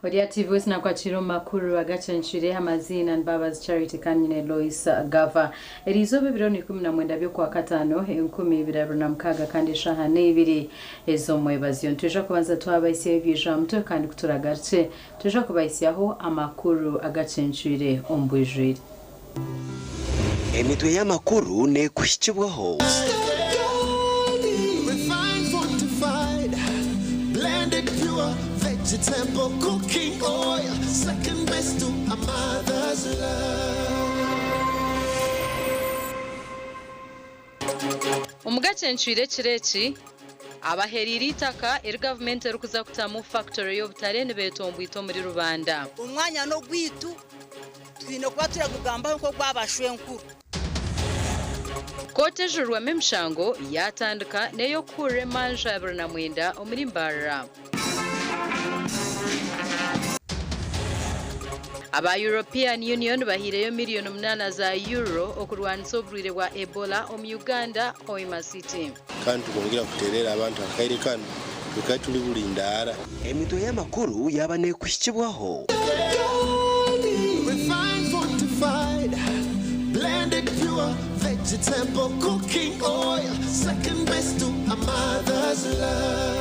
Ori aha TV West nakwakira omu makuru agacencire amaziina ni Mbabazi Charity kandi nyine Lois Gava. Eriizooba ebiro ni 19 by'okwakataano 2026 kandi eshaaha n'eibiri ez'omwebazyo. Nitwija kubanza twabahisyaho ebyija aha mutwe kandi kuturagarukye nitwija kubahisyaho amakuru agacencwire omu bwijwire. Emitwe y'amakuru neekuhikibwaho. Refined, fortified, blended pure vegetable cooking oil, second best to a mother's love. Omu gacencwire ekiro eki, abahereire eitaka eri gavumenti erikuza kutamu fakitore y'obutare nibetomboita omuri Rubanda. Omwanya n'ogwaitu, twine kuba turagugambaho nk'ogwa bashwenkuru. Kooti ejururwamu emishango yaatandika n'ey'okuhurira emanja 29 omuri Mbarara. Aba European Union bahaireyo miriyoni munaana za Euro okurwanisa oburwaire bwa Ebola omu Uganda, Hoima City. Kandi tukongera kuterera abantu akaire kanu twikare turi bulindaara. Emitwe y'amakuru yaaba neekuhikibwaho. Refined, fortified, blended pure vegetable cooking oil, second best to a mother's love.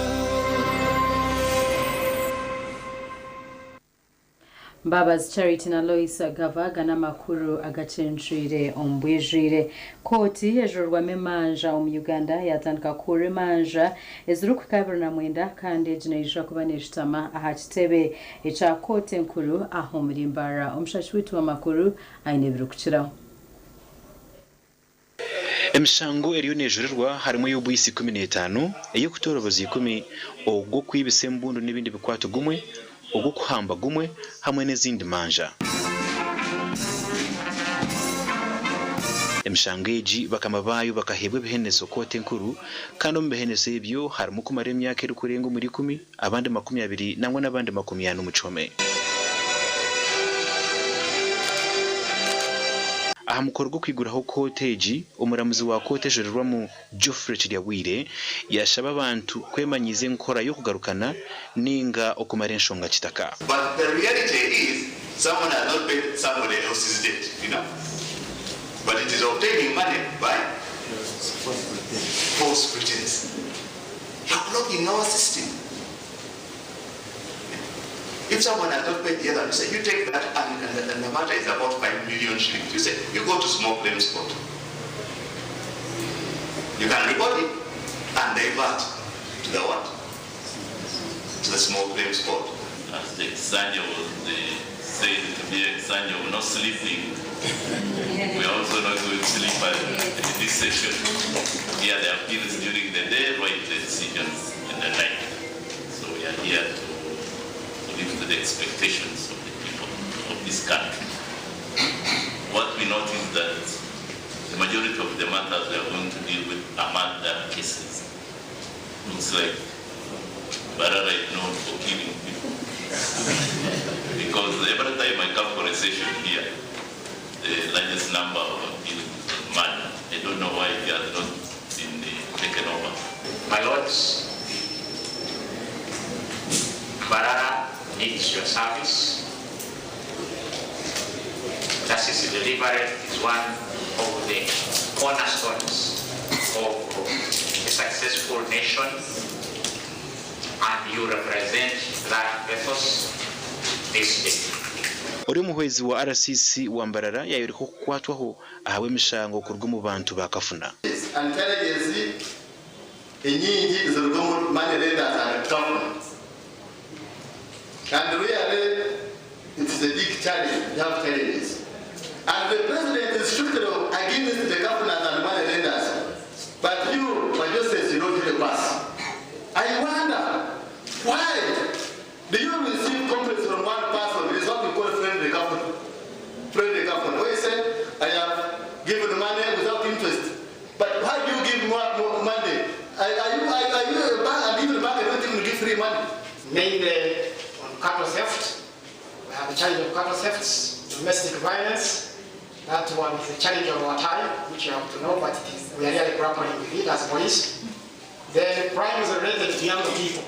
Mbabazi Charity na Lois Gava aga n'amakuru agacencwire omu bwijwire. Kooti ejururwamu emanja omu Uganda yatandika kuhurira emanja ezirikuhika 29 kandi egi neija kuba neshutama aha kitebe ekya kooti enkuru aha omuri Mbarara. Omushaki waitu w'amakuru aine ebirikukiraho. Emishango eriyo neejurirwa harimu ey'obwitsi 15, ey'okutooroboza ikumi, ogw'okwibisa embundu n'ebindi bikwato gumwe, ogw'okuhamba gumwe hamwe n'ezindi manja. Emishango egi bakama baayo bakaheebwa ebiheneso kooti enkuru kandi omu biheneso ebyo harimu okumara emyaka erikurenga omuri ikumi, abandi 20 nangwa n'abandi 40 omu kihome. Aha mukoro gw'okwiguraho kooti egi, omuramuzi wa kooti ejurirwamu Geoffrey Kiryabwire yaashaba abantu kwemanyiiza enkora y'okugarukana ninga okumara enshonga kitaka. But the reality is someone has not paid somebody else's debt, you know, but it is obtaining money by false pretense. You're clogging our system. If someone has not paid the other, you say, you take that and, and, and the matter is about 5 million shillings. You say, you go to small claims court. You can report it and divert to the what? To the small claims court. As the Kisanja was said to be a Kisanja of not sleeping, we are also not going to sleep at this session. Hear the appeals during the day, write the decisions in the night. So we are here to live to the expectations of the people of this country. What we notice is that the majority of the matters we are going to deal with are murder cases. Looks like Mbarara is known for killing people. Because every time I come for a session here, the largest number of appeals is on murder. I don't know why it has not been taken over. My lords, Mbarara needs your service. Justice delivery is one of the cornerstones of a successful nation, and you represent that ethos this day. Ori omuhwezi wa RCC wa Mbarara yayoreka okukwatwaho ahabw'emishango kuruga omu bantu ba kafuna. And challenges enyingi ziruga omu money lenders and government. And really, it is a big challenge. We have challenges. And the president is strictly against the governors and money lenders. But you, magistrates, you don't help us. I wonder, why do you receive complaints from one person? It is what we call friendly government. Friendly government. Where you say, I have given money without interest. But why do you give more money? Are you a bank? And even bank, I don't even give free money. Mainly on cattle theft. We have a challenge of cattle thefts, domestic violence. That one is a challenge of our time, which you have to know, but we are really grappling with it as police. Then crimes related to young people.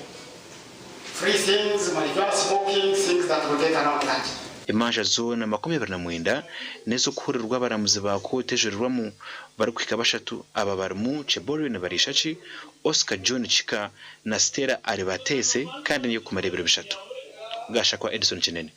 Free things, marijuana smoking, things that rotate around that. Emanja zoona 29 n'ez'okuhurirwa abaramuzi ba kooti ejurirwamu barikuhika bashatu. Aba barimu Cheborion Barishaki, Oscar John Kika na Stella Aribateese kandi n'ey'okumara ebiro bishatu. Gashakwa Edson Kinene.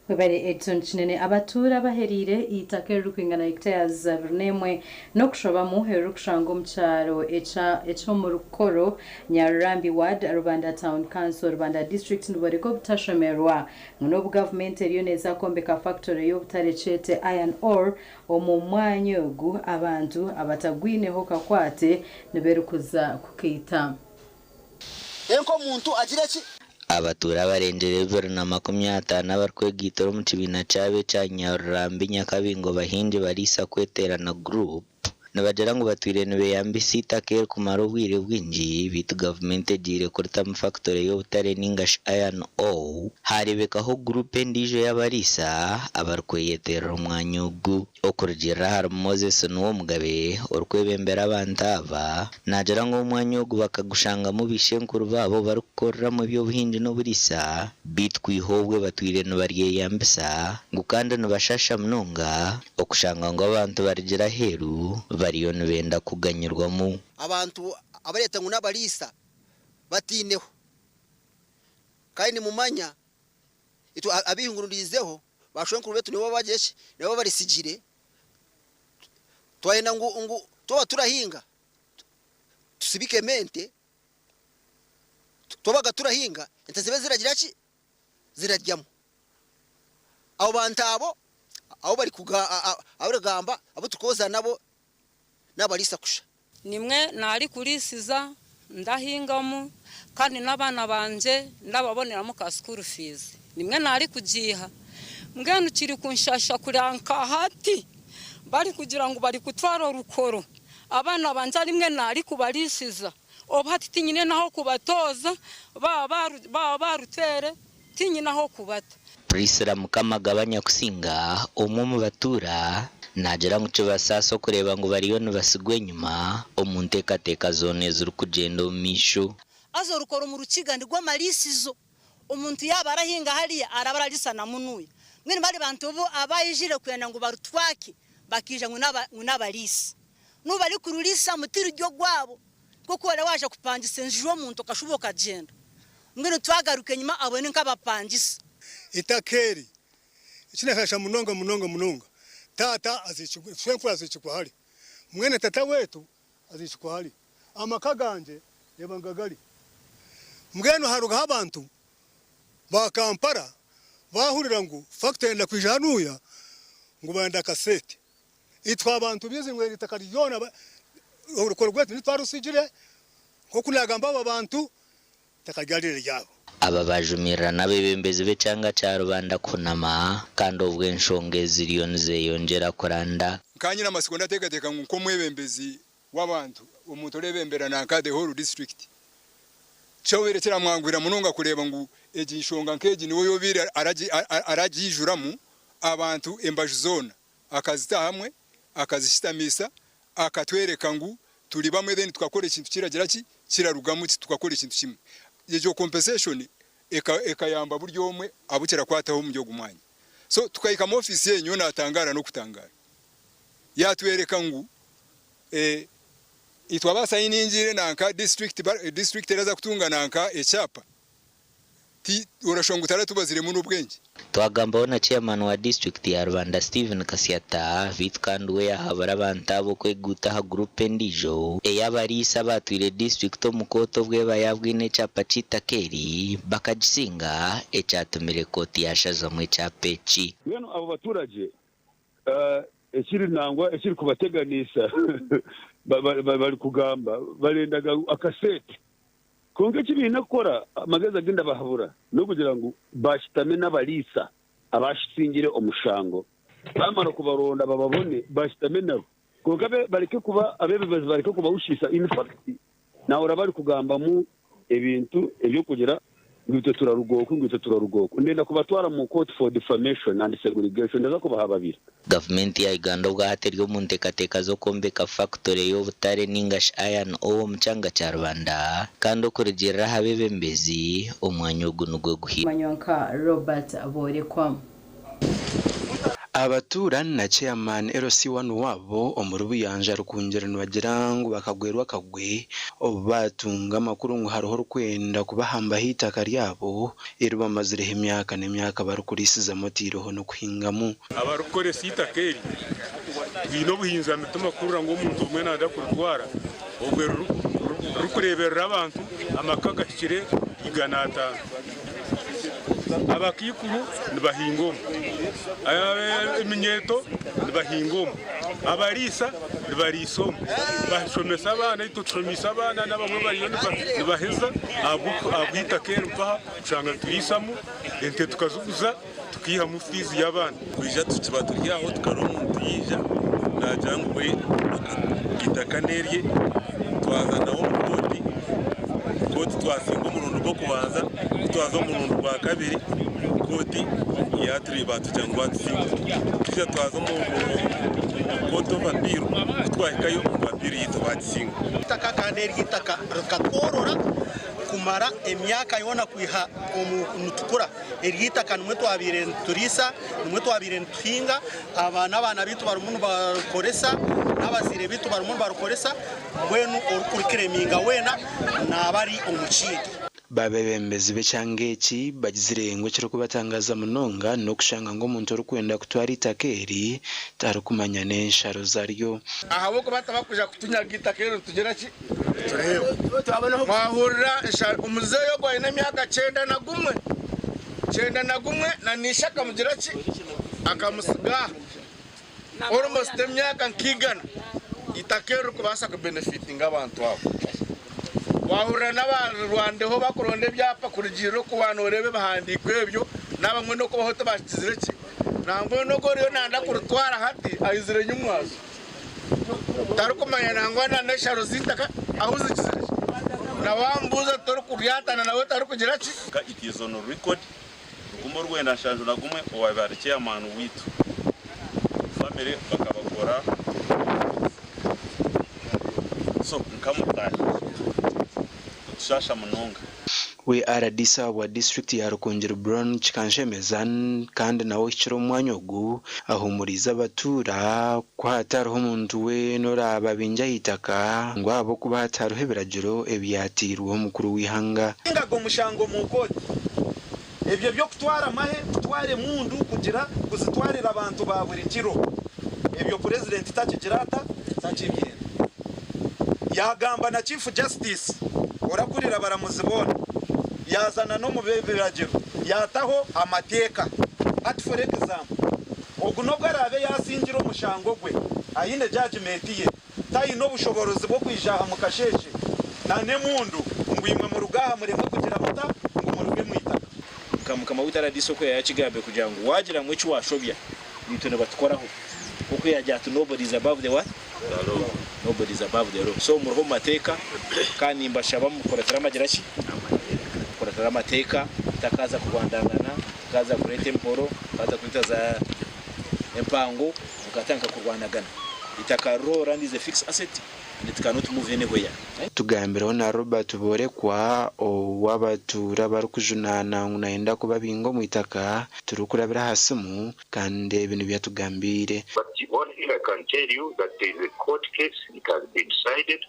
Webare Edson Kinene. Abatuura abahereire eitaka eririkwingana hectares 21 n'okushobamu eririkushangwa omu kyaro eky'omu Rukoro, Nyarurambi Ward, Rubanda Town Council, Rubanda District niboreka obutashemererwa ngu n'obu gavumenti eriyo neeza kwombeka fakitore y'obutare kyete Iron Ore omu mwanya ogu abantu abatagwineho kakwate nibo erikuza kukaita. Enka omuntu agira ki? Abatuura abarengyere 250 abarikwegaitira omu kibiina kyabo ekya Nyarurambi Nyakabingo Bahingi Bariisa Kweterana Group nibagira ngu batwire nibeyambisa eitaka eri kumara obwire bwingi beitu gavumenti egiire kuritamu fakitore y'obutare ningashi Iron Ore harebekaho guruupu endiijo y'abariisa abarikweyeterera omwanya ogu. Okurugiirira ahari Moses Nuwomugabe orikwebembera abantu aba, naagira ngu omwanya ogu bakagushangamu baishenkuru baabo barikukoreramu eby'obuhingi n'oburiisa beitu kwiha obwe batwire nibaryeyambisa ngu kandi nibashasha munonga okushanga ngu abantu barugire aheeru bariyo nibenda kuganyirwamu. Abantu abareeta ngu n'abariisa bataineho. Kandi nimumanya itwe abehinguririizeho baashwenkuru baitu nibo bagira ki? Nibo baritsigire. Twayenda ngu ngu twaba turahinga tusibikemu ente, twabaga turahinga ente zibe ziragira ki? Ziraryamu. Abo bantu abo abu barikugamba abu turikwoza nabo n'abariisa kusha. Nimwe naarikurisiza, ndahingamu kandi n'abaana bangye ndababoneramu ka school fees. Nimwe naarikugiiha. Mbwenu kiri kunshasha kureba nka hati barikugira ngu barikutwara orukoro, abaana bangye arimwe naarikubarisiza. Obu hati tinyine n'ah'okubatooza, baaba baarutwere tinyine ah'okubata. Priscilla Mukamagaba Nyakusinga, omwe omu batuura, naagira ngu kibasaasa okureeba ngu bariyo nibatsigwa enyima omu nteekateeka zoona ezirikugyenda omu maisho. Haza orukoro omu rukiga nirwo amarisizo. Omuntu yaaba arahinga hariya araba ararisa na munuya. Mbwenu bari bantu bo abaijire kwenda ngu barutwake bakaija ngu n'abariisa. N'obu barikururiisamu tiruri ogwabo. Nk'oku wari waaja kupangisa enju y'omuntu okashuba okagyenda. Mbwenu twagaruka enyima abo ni nk'abapangisa. Eitaka eri ekinashasha munonga munonga munonga taata aziikirwe shwenkuru aziikirwe hari mwene tata wetu aziikirwe hari amaka gangye reeba ngagari mbwenu harugaho abantu ba Kampala bahurira ngu factory yenda kwija hanuya ngu barenda akasente itwe abantu bizi ngu eri itaka ryona orukoro rwaitu nitwarusigire nkoku nagamba aba bantu itaka ryarire ryabo. Aba baajumirira n'abeebembezi b'ekyanga kya Rubanda kuhunama kandi obwo enshonga ezi ziriyo nizeyongyera kuranda. Nka nyine amatsiko ndateekateeka ngu nk'omwebembezi w'abantu, omuntu oreebembera nanka the whole district, kyobaire kiramwanguhira munonga kureeba ngu egi nshonga nk'egi niwe yobaire aragiijuramu abantu embaju zoona akazita hamwe, akazishitamiisa, akatwereka ngu turi bamwe then tukakora ekintu kiragira ki, kirarugamu tukakora ekintu kimwe. Egyo compensation ekayamba buri omwe abu kirakwataho omuri ogu mwanya. So tukahika mu ofiisi ye nyowe natangaara n'okutangara. Yatwereka ngu itwe abasayiningiire nanka district, district eraza kutunga nanka ekyapa. Ti orashusha ngu taratubaziremu n'obwengye. Twagambaho na Chairman wa disiturikiti ya Rubanda Stephen Kasyata beitu kandi we yahabura abantu abo kweguuta aha guruupu endiijo ey'abariisa abaatwire disiturikiti omu kooti obu eba yaabwine ekyapa ky'eitaka eri bakagisinga ekyatumire kooti yaashazamu ekyapa eki. Mbwenu abo baturagye ekiri nangwa ekirikubateganiisa barikugamba barendaga akasente. Kwonka eki baine kukora, amagezi agu ndabahabura n'okugira ngu bashutame n'abariisa abashitsingire omushango, baamara kubaronda bababone, bashutame nabo. Kwonka bareke kuba abeebembezi bareke kubahushiisa. In fact, naahurira barikugambamu ebintu eby'okugira Ngu itwe turaruga oku, ngu itwe turaruga oku. Ndenda kubatwara mu kooti for defamation and segregation, ndaza kubahababira. Gavumenti ya Uganda obwahati eri omu nteekateeka z'okwombeka fakitore y'obutare ningashi iron ore omu kyanga kya Rubanda kandi okurugiirira aha beebembezi, omwanya ogu nigwo guhikire. Manywa nka Robert Borekwa. Abatuura na Chairman LC1 waabo omuri Buyanja Rukungiri nibagira ngu bakagwerwa akagwe obu baatunga amakuru ngu hariho orikwenda kubahambaho eitaka ryabo eri bamazireho emyaka n'emyaka barikuriisizamu otaireho n'okuhingamu. Abarikukoresa eitaka eri baine obuhinza mitima kuhurira ngu omuntu omwe naija kuritwara obwo ririkureeberera abantu amaka gahikire 500. Abakaikuru nibahinga omu, eminyeeto nibahinga omu, abariisa nibariisa omu, bashomesa abaana, itwe tushomeise abaana n'abamwe bariyo nibaheza ahabw'eitaka eri mpaha kushanga nituriisamu, ente tukaziguza tukaihamu fiizi y'abaana. Kwija tukiba turi aho tukareba omuntu yaija naagira ngu we eitaka n'erye twaza nawe omu kooti, kooti twasinga omurundi gw'okubanza ku twaza omu murundi gwa kabiri kooti yaatureeba yatugira ngu baatusinga twija twaza omu court of appeal ku twahikayo ngu appeal yaitu baagisinga. Eitaka kandi eryo eitaka rikatworora kumara emyaka yoona kwiha omu nitukura. Eryo eitaka nimwo twabaire nituriisa, nimwo twabaire nituhinga, n'abaana baitu barimu nibarikoresa, n'abazaire baitu barimu nibarikoresa, mbwenu orikurikereminga weena naaba ari omu kindi. Babeebembezi b'ekyanga eki bagizire ngu ekirikubatangaza munonga n'okushanga ngu omuntu orikwenda kutwara eitaka eri tarikumanya n'ensharo zaryo. Ahabw'okuba tibakwija kutunyaga eitaka eri nitugira ki? Tureebe. Mwahurira omuzeeyi ogwo aine emyaka 91, 91 na n'ishe akamugira ki? Akamutsiga aha. Almost emyaka nka igana eitaka eri ririkubaasa kubenefitinga abantu abo. Wahurira n'abarwandeho bakuronda ebyapa kurugiirira oku waaba nooreeba ebihandiiko ebyo n'abamwe n'okubaho tibakigizire ki. Nangwa n'ogwo oriyo nayenda kuritwara hati aizire nyimwazo tarikumanya nangwa n'ensharo z'eitaka ahu zigizire ki. Na waamubuuza oti torikuryatana nawe tarikugira ki. It is on record 1971 owabaire ari chairman waitu family bakabakora so nka mutahi nitushasha munonga. We rdc ahabwa disiturikiti ya Rukungiri Brown Kikanshemeza kandi nawe ohikire omu mwanya ogu ahumuriize abatuura ku hatariho omuntu weena oraababingye aha itaka ngu ahabw'okuba hatariho ebiragiro ebyateirweho omukuru w'eihanga. Kusingaga omushango omu kooti. Ebyo eby'okutwara amahe, kutwara emundu kugira kuzitwarira abantu ba buri kiro, ebyo Purezidenti takigira ata? Takibyenda. Yaagamba na Chief Justice orakurira abaramuzi boona, yaazana n'omu b'ebiragiro yaataho amateeka. Hati for example, ogu n'obu araabe yaasingire omushango gwe aine judgement ye, Tayine obushoboorozi bw'okwija aha mu kasheeshe na n'emundu ngu imwe muruge aha muremwe kugira muta ngu muruge mu itaka. Nka mukama waitu RDC oku yayakigambe kugira ngu wagira ngu eki washobya naitwe nibatukoraho oku yagira ati nobody is above the what? Nobody is above the law so muriho omu mateeka kandi nimbashaba mukuratire amagira ki? Mukuratire amateeka mutakaza kurwandangana mutakaza kureeta emihoro mutakaza kureeta za empango mukatandika kurwanagana. Eitaka ririho land is a fixed asset and it cannot move anywhere. Tugambireho na Robert Borekwa ow'abatuura barikujunaana ngu nayenda kubabinga omu itaka turikurabira aha simu kandi ebi nibyo atugambiire. But one thing I can tell you that there is a court case, it has been decided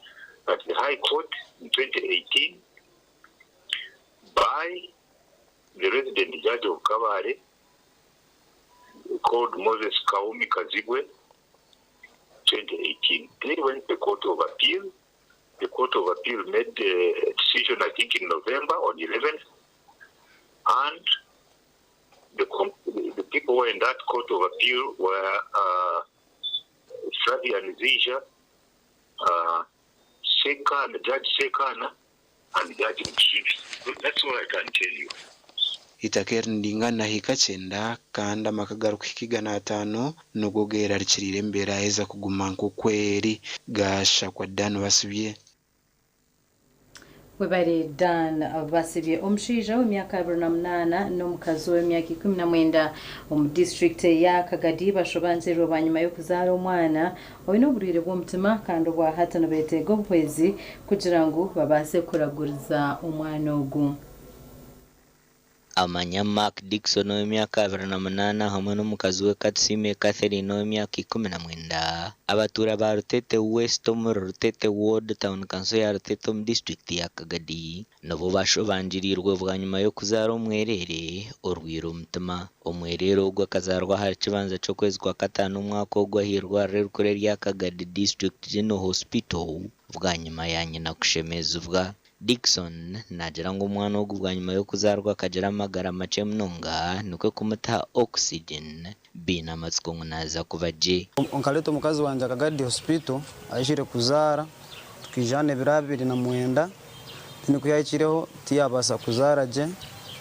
at the High Court in 2018 by the resident judge of Kabale called Moses Kaumi Kazibwe 2018. They went to the Court of Appeal. The Court of Appeal made a decision, I think, in November on 11th, and the, the people who were in that Court of Appeal were Flavian Zija, Sekana, Judge Sekana, and Judge Mshibi. That's all I can tell you. Eitaka eri niringana hiika kyenda kandi amaka garikuhika 500 nigo geerarikiriire embeera yaaheza kuguma nk'oku eri. Gashakwa Dan Basibye. Webare Dan Basibye. Omushaija w'emyaka 28 n'omukazi w'emyaka 19 omu disiturikiti ya Kagadi bashobangirirwe bwanyima y'okuzaara omwana oine oburwaire bw'omutima kandi obwahati nibeetenga obuhwezi kugira ngu babaase kuraguriza omwana ogu. Amanya Mark Dickson ow'emyaka 28 hamwe n'omukazi we Katusiime Catherine ow'emyaka 19 abatuura ba Rutete West omuri Rutete Ward, Tauni Kanso ya Rutete omu disiturikiti ya Kagadi nibo bashobangiriirwe bwanyima y'okuzaara omwereere orwaire omutima. Omwereere ogu akazaarwa ahari Kibanza ky'okwezi kwa kataano omwaka ogu ah'eirwariro erikuru erya Kagadi District General Hospital bwanyima ya nyina kushemezibwa. Dickson naagira ngu omwana ogu bwanyima y'okuzaarwa akagira amagara makye munonga nikwo kumutaha oxygen baine amatsiko ngu naaza kuba gye. Nkareeta omukazi wangye Kagadi Hospital ahikire kuzaara tukaija hanu ebiro 29 then ku yahikireho tiyabaasa kuzaara gye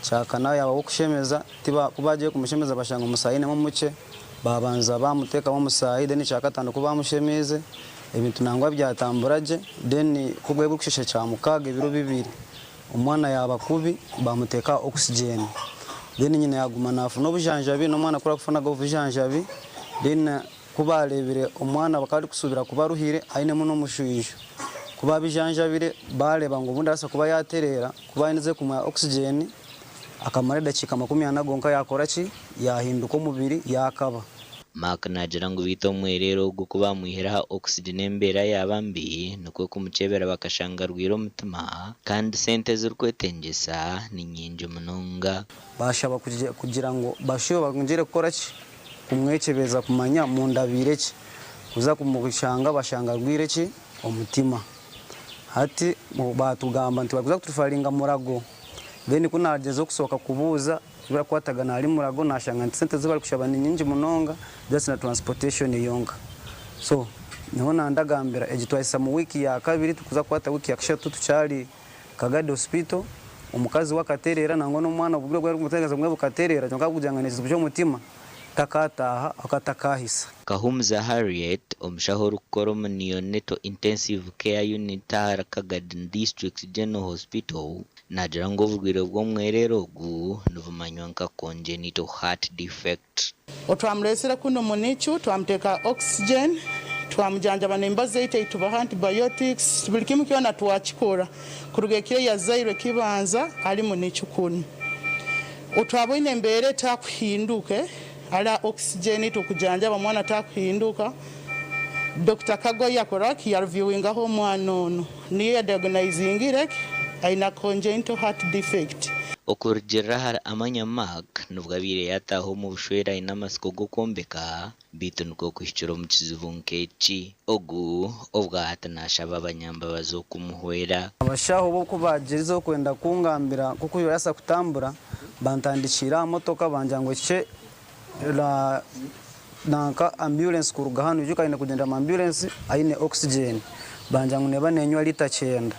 kyakana yaaba ow'okushemeza ku baagiire kumushemeza bashanga omusaayi ainemu mukye baabanza baamuteekamu omusaayi then ekyakataano ku baamushemeize Ebintu nangwa byatambura gye, then ku bwaba burikushesha kyamukaaga ebiro bibiri, omwana yaaba kubi bamuteeka aha oxygen, then nyina yaguma nafuna obujanjabi n'omwana ku arikufunaga obujanjabi, then ku baareebire omwana bakaba barikusuubira kuba aruhire ainemu n'omushwijo, ku baabijanjabire baareeba ngu obundi arabaasa kuba yaatereera, ku baaherize kumuha oxygen akamara edakiika 40 gonka yaakora ki, yaahinduka omubiri yaakaba. Mark naagira ngu beitu omwereere ogwo ku baamwihire aha oxygen embeera yaaba mbi nikwo kumukyebera bakashanga arwaire omutima kandi sente ezirikwetengyesa ni nyingi munonga. Baashaba kugira ngu bashube bongyere kukora ki? Kumwekyebeza kumanya munda abaire ki? Kuza kumushanga bashanga arwaire ki? Omutima. Hati baatugamba nti barikuza kuturufaringa Murago. Then ku naagyezaho kusohoka kubuuza Ebirakwatagana ahari Murago nashanga nti sente zibarikushaba ni nyingi munonga just na transportation yonka so niho nandagambira egi twahisa mu week yakabiri tukuza kukwata week yakashatu tukyari Kagadi hospital omukazi we akaterera nangwa nomwana obwire obu barikumuteganisa bumwe bukaterera kyonka ahabwokugira ngu nekizibu kyomutima takataaha ahabwokuba takahisa. Kahumuza Harriet, omushaho orikukora omu Neonatal Intensive Care Unit ahari Kagadi District General Hospital, Naagira ngu oburwaire bw'omwereere ogu nibumanywa nka congenital heart defect. Otwamureetsire kunu omu NICU twamuteeka aha oxygen, twamujanjaba n'emibazi eitu ei tubaha antibiotics, buri kimwe kyona twakikora kuruga ekiro ei yazairwe kibanza ari mu NICU kunu. Otwaboine embeera etakuhinduke ari aha oxygen tukujanjaba omwana takuhinduka, Dokita Kagwa yakora ki yareviewingaho omwana onu niyo yadiagnoizingire ki aine congenital heart defect. Okurugiirira ahari Amanya Mark, nibwo abaire yaataaha omu bushwere aine amatsiko g'okwombeka beitu nikwo kuhikira omu kizibu nk'eki. Ogu obwahati naashaba abanyambabazi okumuhwera. Abashaho bo ku baagirizeho kwenda kungambira nk'oku birabaasa kutambura, bantandikiire aha motoka bangira ngu ekikye Nanka ambulance kuruga hanu ijuka aine kugyendera mu ambulance aine oxygen bangira ngu neba nenywa litre kyenda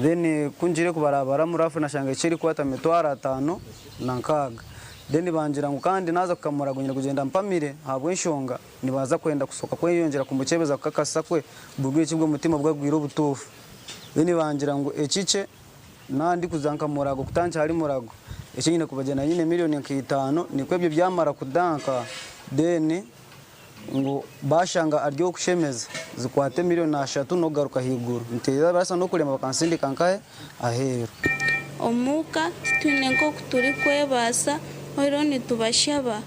then ku ngiire kubarabaramu roughly nashanga ekyo erikwata 5600 then bangira ngu kandi naza kukamura ngu nyine kugyenda mpamire ahabw'enshonga nibaza kwenda kusoka kweyongyera kumukyebeza kukakasa kwe burwaire ki bw'omutima obwagwire obutuufu then bangira ngu ekikye Nandikuza nka Murago kutandikira ahari Murago eki nyine kubagyenda nyine million nka itano nikwo ebyo byamara kudanka then ngu bashanga ari owokushemeza zikwate million ashatu nokugaruka ahiguru nti barasa nokurema bakansindika nkahe aheru. Omuka titwine nk'oku turikwebaasa, reero nitubashaba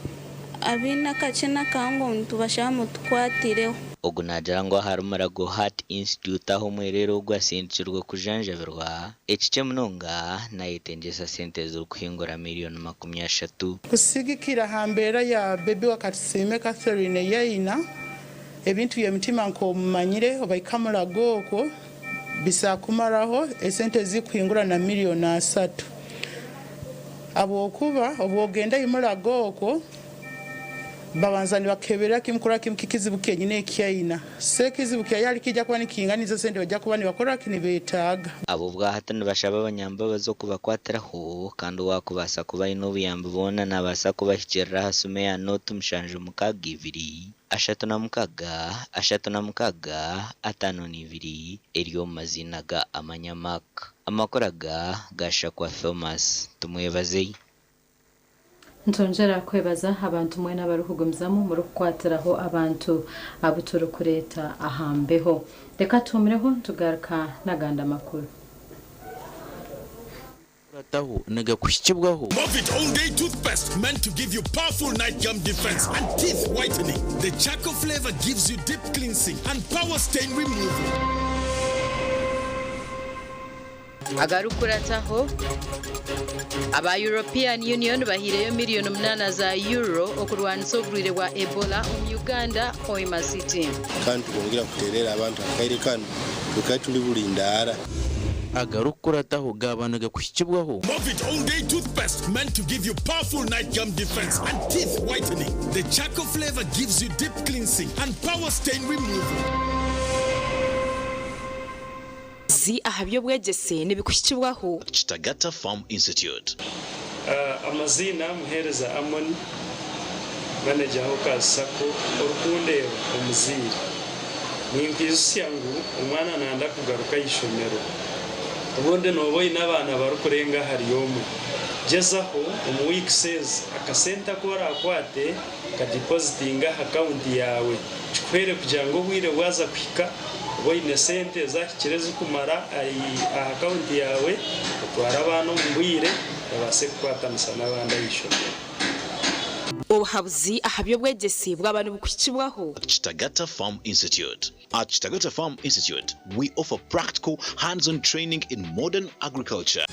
abaine akakye n'akahango nitubashaba mutukwatireho. Ogu naagira ngu ahari Murago Heart Institute ahu omwereere ogu asindikirwe kujanjabirwa, ekikye munonga nayetengyesa sente ezirikuhingura miriyoni 30. Kusigikira aha mbeera ya Baby wa Katusiime Catherine ei aine, ebintu by'emitima nk'omumanyire obaika Murago okwo bisakumaraho esente ezikuhingura na miriyoni asatu ahabw'okuba obu ogenda ei Murago okwo, Babanza nibakebera kimu kurora kimu kikizibu kenyini eki aina. So ekizibu kyaye hali kija kuba nikinganiza esente baija kuba nibakora ki nibetaaga. Aba obwahati nibashaba abanyambabazi okubakwatiraho kandi owaakubaasa kuba aine obuyambi bwona naabaasa kubahikirira aha simu eya nooti 762 36 36 52 eri omu maziina ga Amanya Mark. Amakuru aga gashakwa Thomas Tumwebaze. Nitwongyera kwebaza abantu mwena abarikugumizamu murikukwatiraho abantu abu turikureeta aha mbeho. Reka tuhumireho tugaruka n'agandi amakuru. Kurataho nigakuhikibwaho. Movit All Day Toothpaste meant to give you powerful night gum defense and teeth whitening. The charcoal flavor gives you deep cleansing and power stain removal. Agarikukurataho, aba European Union bahaireyo miriyoni munaana za Euro okurwanisa oburwaire bwa Ebola omu Uganda, Hoima City. Kandi tubongera kuterera abantu akaire kanu tukaba turi burindaara. Agarikukurataho gaaba nigakuhikibwaho. Movit All Day Toothpaste meant to give you powerful night gum defense and teeth whitening. The charcoal flavor gives you deep cleansing and power stain removal. Zi aha by'obwegyese nibikuhikibwaho. Kitagata Farm Institute. Amaziina, Muheereza Amon, Manager Hawkers Sacco, Orikundeeba omuzaire, ninkwijutsya ngu omwana nayenda kugaruka aha ishomero. Obundi nooba oine abaana barikurenga ahari omwe. Gyezaho omu weeks ezi akasente aku oraakwate kadipozitinge aha akawunti yaawe kikuhwere kugira ngu obwire bwaza kuhika obe oine sente ezahikire ezirikumara aha akawunti yaawe otware abaana omu bwire babaase kukwatanisa n'abandi aha ishomero. Obuhabuzi aha by'obwegyese bwaba nibukuhikibwaho. Kitagata Farm Institute. At Kitagata Farm Institute, we offer practical, hands-on training in modern agriculture.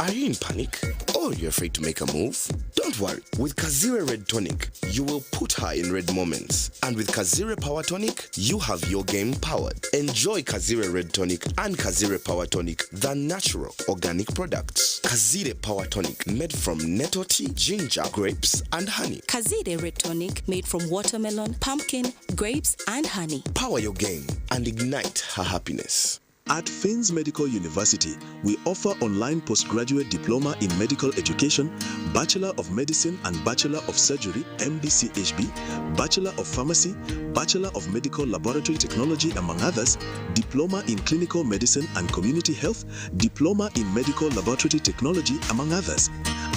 Are you in panic or you're afraid to make a move? Don't worry. With Kazire Red Tonic, you will put her in red moments. And with Kazire Power Tonic, you have your game powered. Enjoy Kazire Red Tonic and Kazire Power Tonic, the natural organic products. Kazire Power Tonic, made from nettle tea, ginger, grapes, and honey. Kazire Red Tonic, made from watermelon, pumpkin, grapes, and honey. Power your game and ignite her happiness. At Finns Medical University, we offer online postgraduate diploma in medical education, Bachelor of Medicine and Bachelor of Surgery, MBCHB, Bachelor of Pharmacy, Bachelor of Medical Laboratory Technology, among others, Diploma in Clinical Medicine and Community Health, Diploma in Medical Laboratory Technology, among others,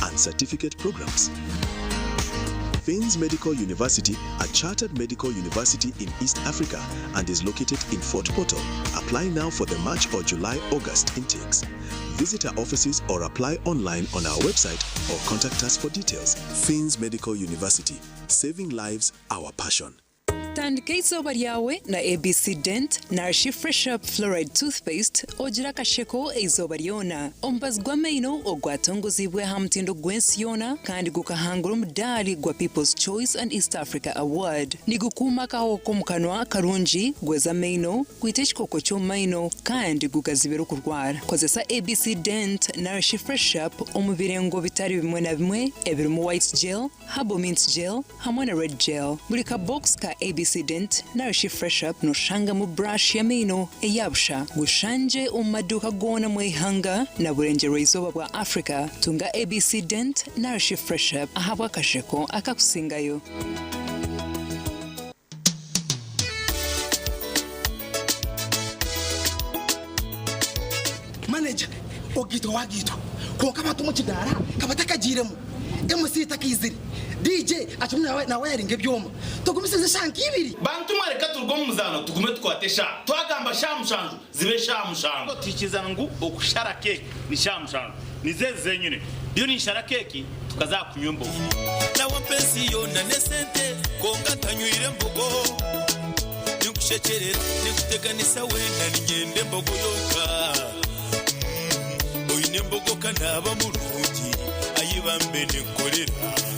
and certificate programs. Finns Medical University, a chartered medical university in East Africa and is located in Fort Portal. Apply now for the March or July August intakes. Visit our offices or apply online on our website or contact us for details. Finns Medical University, saving lives, our passion. Tandika eizooba ryawe na ABC Dent narishi Fresh Up Fluoride Toothpaste ogire akasheko eizooba ryona. Omubazi gw'amaino ogwatongoziibwe aha mutindo gw'ensi yoona kandi gukahangura omudaari gwa People's Choice and East Africa Award. Nigukuuma akahoho k'omu kanwa karungi, gweza amaino, gwita ekikooko ky'omu maino kandi gugazibira okurwara. Kozesa ABC Dent narishi Fresh Up omu birengo bitari bimwe na bimwe ebirimu White Gel, Herbal Mint Gel hamwe na Red Gel. Buri ka box ka ABC Dent narishi Fresh Up noshangamu brush y'amaino eya busha. Gushangye omu maduuka goona omu ihanga na burengyerwa-izooba bwa Africa. Tunga ABC Dent narishi Fresh Up ahabw'akasheko akakusingayo. Manager, ogaitwa wagaitwa kwonka abantu omu kidaara ka batakagiiremu, MC takaizire, DJ akirimu nawayaringa ebyoma, tugumisirize eshaaha nka ibiri. Bantu mwe reka turuge omu muzaano tugume tukwate eshaaha. Twagamba shaaha mushanju zibe eshaaha mushanju. Tuhikirizana ngu okushara keeki ni shaaha mushanju. Nizo ezi zenyine. Ndiyo ninshara keeki tukaza aha kunywa embogo. Nawe ampa ensi yoona n'esente kwonka ntanywire mbogo. Ninkushekyerera, ninkuteganisa weena niinyenda embogo yonka. Oine embogo ka naaba murungi, ayi bambe ninkorera.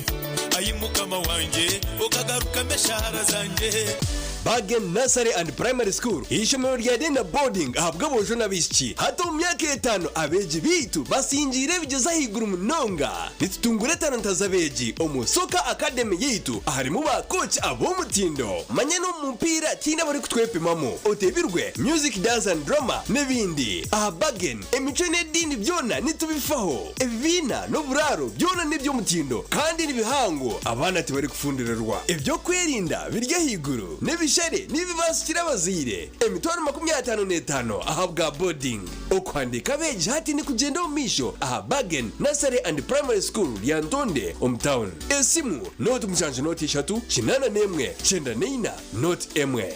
Ayi Mukama wangye, okagarukamu eshaara zangye. Bargain Nursery and Primary School, eishomero rya day na boarding ahabw'aboojo n'abaishiki. Hati omu myaka etaano abeegi baitu basingiire ebigyezo ahaiguru munonga. Nitutungura etalanta z'abeegi omu Soccer Academy yaitu aharimu ba kooki ab'omutindo. Manya n'omu mupiira tihaine abarikutwepimamu. Otebirwe, music, dance and drama n'ebindi. Aha Bargain, emicwe n'ediini byona nitubifaho. Ebibiina n'oburaaro byona n'eby'omutindo kandi ni bihango, abaana tibarikufundirirwa. Eby'okwerinda biri ahaiguru, n'ebishare nibibaasikira abazaire emitwaro 55 ahabwa boarding. Okuhandiika abeegi hati nikugyenda omu maisho aha Bargain Nursery and Primary School Lyantonde omu town. Esimu, 07 0 3 81 94 01.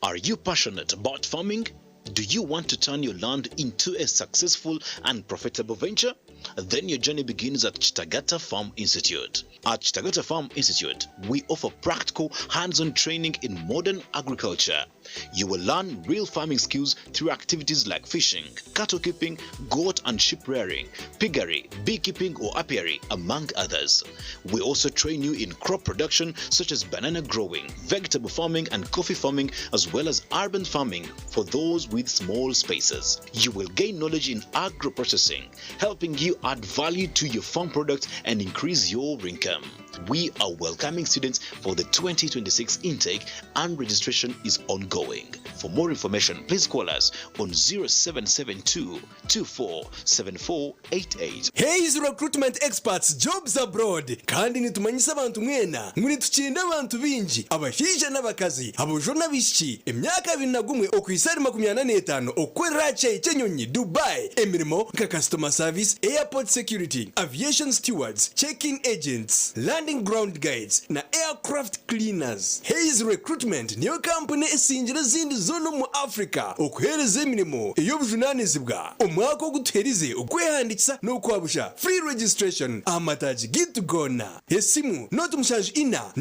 Are you passionate about farming? Do you want to turn your land into a successful and profitable venture? Then your journey begins at Chitagata Farm Institute. At Chitagata Farm Institute, we offer practical, hands on training in modern agriculture. You will learn real farming skills through activities like fishing, cattle keeping, goat and sheep rearing, piggery, beekeeping or apiary, among others. We also train you in crop production such as banana growing, vegetable farming, and coffee farming, as well as urban farming for those with small spaces. You will gain knowledge in agro processing, helping you add value to your farm products and increase your income. We are welcoming students for the 2026 intake and registration is ongoing. For more information, please call us on 0772 247488. Hays Recruitment Experts Jobs Abroad Kandi nitumanyisa abantu mwena ngu nitukyenda abantu baingi, abashaija n'abakazi, aboojo n'abaishiki, emyaka 21 okuhitsya ahari 45 okukorera aha kishaayi ky'enyonyi Dubai emirimo nka Customer Service, Airport Security, Aviation Stewards, Check-in Agents, Landing Ground Guides na Aircraft Cleaners. Hays Recruitment niyo kampuni esingire ezindi zoona omu Africa okuheereza emirimo ey'obujunaanizibwa. Omwaka ogu tuherize okwehandiikisa n'okwabusha, free registration, aha mataagi gaitu goona. Esimu, 074 1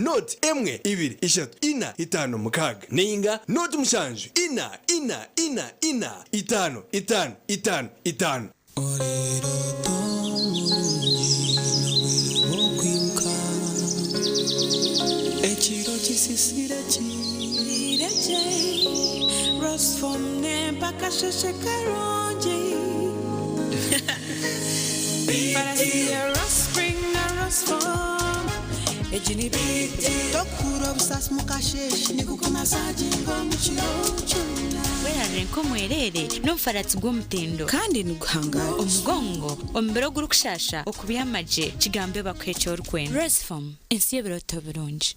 2 3 4 5 6 nainga 07 4 4 4 4 5 5 5 5. Oriroota omurungi n'obwire bw'okwimuka Ekiro kisisire kiire gye Rosform n'empa akasheshe karungi Farasi ya Rospring na Rosform egi ni BT. Tokuhurra obusaasi mu kasheeshe Nikukumasaginga omu kiro kyona. Werarire nk'omwereere n'omufaratsi gw'omutindo. Kandi niguhangaara. Omugongo, omubiri ogurikushaasha, okubyama gye, kigambe bakuhe eki orikwenda. Rosform, ensi y'ebirooto birungi.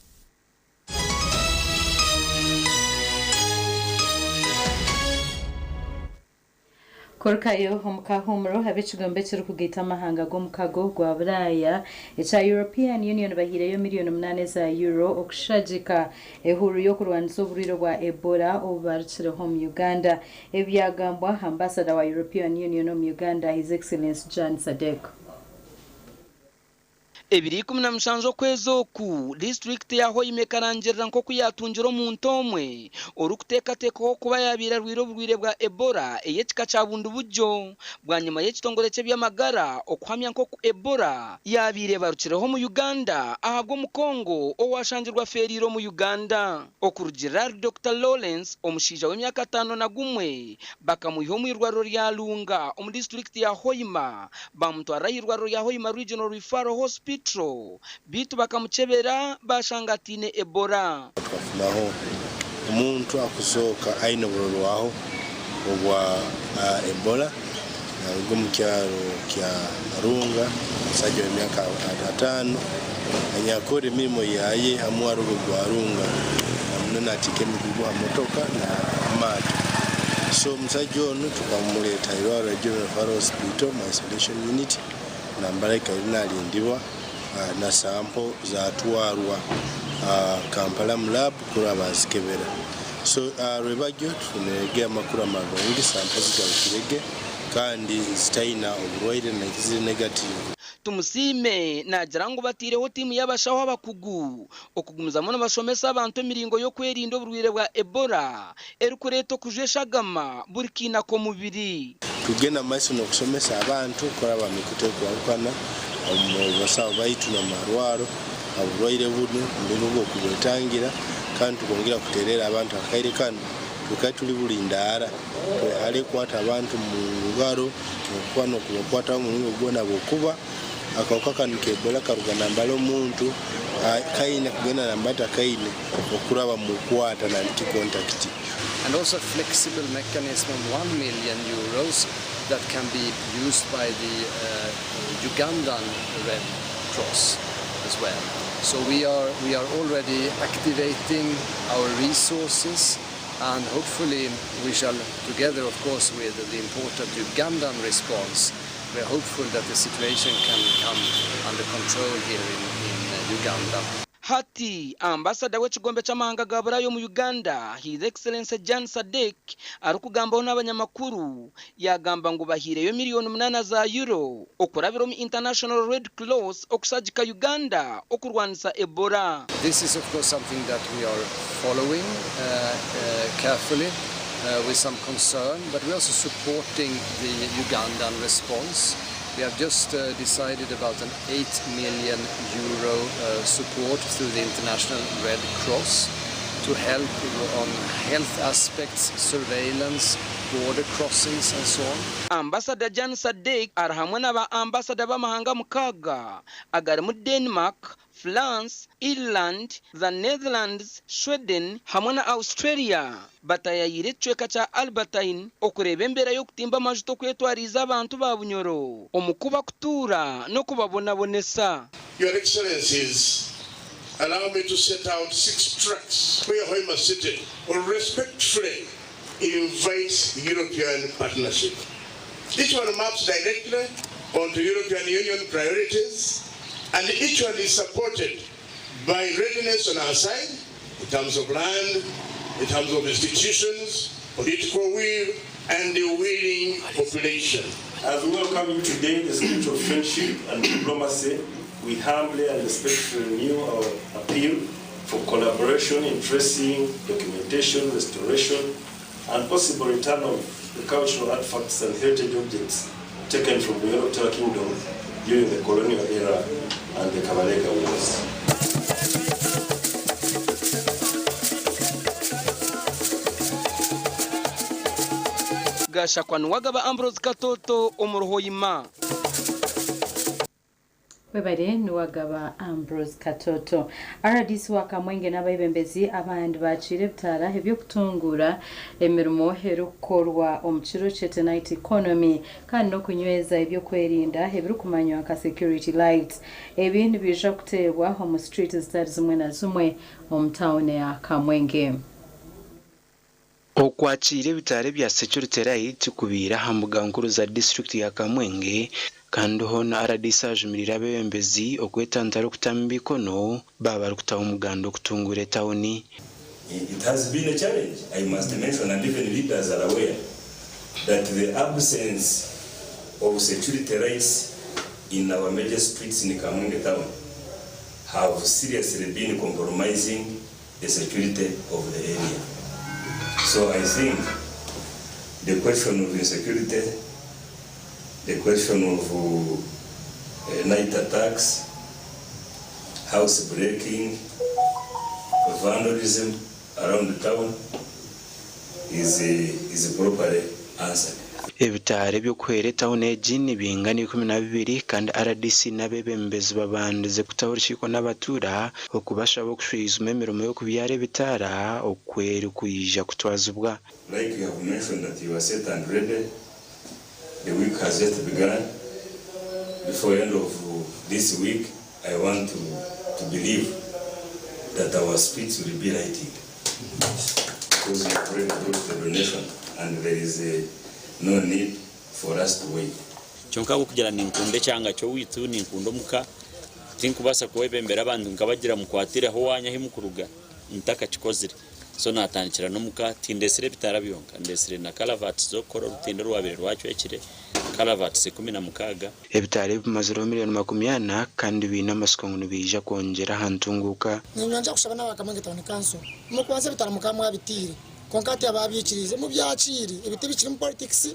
Kurukayo omu kahuumuro, ab'ekigombe ekirikugaita amahanga g'omukago gwa Buraaya ekya European Union bahaireyo miriyoni munaana eza Euro okushagika ehuuru y'okurwanisa oburwaire bwa Ebola obubarukireho omu Uganda. Ebi byagambwa Ambasada wa European Union omu Uganda, His Excellency Jan Sadek. Ebiro 17 okwezi oku, disiturikiti ya Hoima ekarangirira nk'oku yaatungire omuntu omwe orikuteekateekwaho kuba yaabaire arwaire oburwaire bwa Ebola ey'ekika kya Bundibugyo bwanyima y'ekitongore ky'eby'amagara okuhamya nk'oku Ebola yaabaire ebarukireho omu Uganda ahabw'omukongo owashangirwe afeereire omu Uganda. Okurugiirira ahari Dokita Lawrence, omushaija w'emyaka 51 bakamwiha omu irwariro rya Lunga omu disiturikiti ya Hoima Baamutwara aha irwariro rya Hoima Regional Referral Hospital beitu bakamukyebera baashanga ataine Ebola. Twafunaho omuntu akuzooka aine oburorwaho obwa Ebola naruga omu kyaro kya Arunga, omusaija w'emyaka ataano anyakukora emirimo yaye ha mwaro ogwo gwa Arunga na muno natiika emigugu ha motoka na amaato. So omusaija onu tukamureeta ahairwariro rya General Referral Hospital omu isolation unit nambara aikaire narindibwa na sample zatwarwa Kampala mu lab kuraba bazikebera. So rwebagyo tufunirege amakuru amarungi sample zigarukirege kandi zitaina oburwaire ziri negative. Tumusiime naagira ngu bataireho tiimu y'abashaho abakugu Okugumizamu nibashomesa abantu emiringo y'okwerinda oburwaire bwa Ebola erikureeta okujwa eshagama buri kaina k'omubiri. Tugenda omu maiso n'okushomesa abantu kuraba omu mikutu erikwahukana, omu basaho baitu n'omu marwaro. ha burwaire bunu, omuringo gw'okubwetangira kandi tukongera kuteerera abantu akaire kanu twikare turi burindaara twehare kukwata abantu mu ngaro n'okuba n'okubakwataho omuringo gwona habwokuba akahuka kanu k'Ebola karuga nambali omuntu kaine kugenda nambali atakaine okuraba mu kukwata nandiki contact. And also a flexible mechanism of 1 million euros that can be used by the Ugandan Red Cross as well. So we are, we are already activating our resources and hopefully we shall together of course with the important Ugandan response we are hopeful that the situation can come under control here in, in Uganda. Hati, Ambasada w'ekigombe ky'amahanga ga Buraaya omu Uganda, His Excellency Jan Sadek arikugambaho n'abanyamakuru yaagamba ngu bahaireyo miriyoni munaana za Euro okurabira omu International Red Cross okushagika Uganda okurwanisa Ebola. This is of course something that we are following carefully with some concern, but we are also supporting the Ugandan response. We have just decided about an 8 million euro support through the International Red Cross to help on health aspects, surveillance, border crossings and so on. Ambasada Jan Sadek ari hamwe na ba ambasada b'amahanga mukaaga agarimu Denmark, France, Ireland, The Netherlands, Sweden hamwe na Australia batayayiire ekicweka kya Albertine okureeba embeera y'okutimba amajuta okwetwariize abantu ba Bunyoro omu kubakutuura n'okubabonabonesa. Your Excellencies, allow me to set out six tracks where Hoima City will respectfully invite European partnership. Each one maps directly onto European Union priorities, and each one is supported by readiness on our side in terms of land, in terms of institutions, political will, and the willing population. As we welcome you today, the spirit of friendship and diplomacy, we humbly and respectfully renew our appeal for collaboration in tracing, documentation, restoration, and possible return of the cultural artifacts and heritage objects taken from the Bunyoro Kingdom during the colonial era and the Kabalega Wars. Gashakwa Nuwagaba Ambrose Katoto omuri Hoima. Webare Nuwagaba Ambrose Katoto. Rdc wa Kamwenge n'abeebembezi abandi baakiire ebitaara eby'okutunguura emirimo erikukorwa omu kiro kyete Night Economy kandi n'okunyweza eby'okwerinda ebirikumanywa nka Security Lights. Ebi nibiija kuteebwa omu street zitari zimwe na zimwe omu tauni ya Kamwenge. Okwakiira ebitaara ebya Security Light kubaire aha mbuga nkuru za disiturikiti ya Kamwenge kandi hoona rdc ajumirire abeebembezi okwetantara okutamu emikono baaba barikutaho omuganda okutunguura etawuni. It has been a challenge, I must mention and even leaders are aware that the absence of security lights in our major streets in Kamwenge town have seriously been compromising the security of the area. So I think the question of insecurity, the question of night attacks, house breaking, vandalism around the town is properly answered. Ebitaara eby'okuhwera etawuni egi nibingana 12 kandi rdc n'abeebembezi babandize kutaho orukiiko n'abatuura okubashaba okushwijuma emirimo y'okubyara ebitaara oku erikwija kutwazibwa. Like you have mentioned that you are set and ready, the week has just begun. Before end of this week, I want to believe that our streets will be lighted. Because we have already brought the donation and there is a no need for us to wait. Kyonka ahabw'okugira ninkunda ekyanga ky'owaitu, ninkunda omuka, tinkubaasa kwebembera abantu nkabagira mukwatireho owaanyu ahi mukuruga ntakakikozire. So naatandikira n'omuka, tindetsire ebitaara byonka, ndetsire na kalavati z'okukora orutindo orwabaire rwacwekire, kalavati 16. Ebitaara ebi bimazireho miriyoni 40 kandi baine amatsiko ngu nibiija kwongyera aha ntunguuka. Niinyongye kushaba n'aba Kamwenge Town Council, mukubanza ebitara mukaba mwabitiire, kwonka hati ababyikiriize mubyakiire, ebi tibikirimu politics.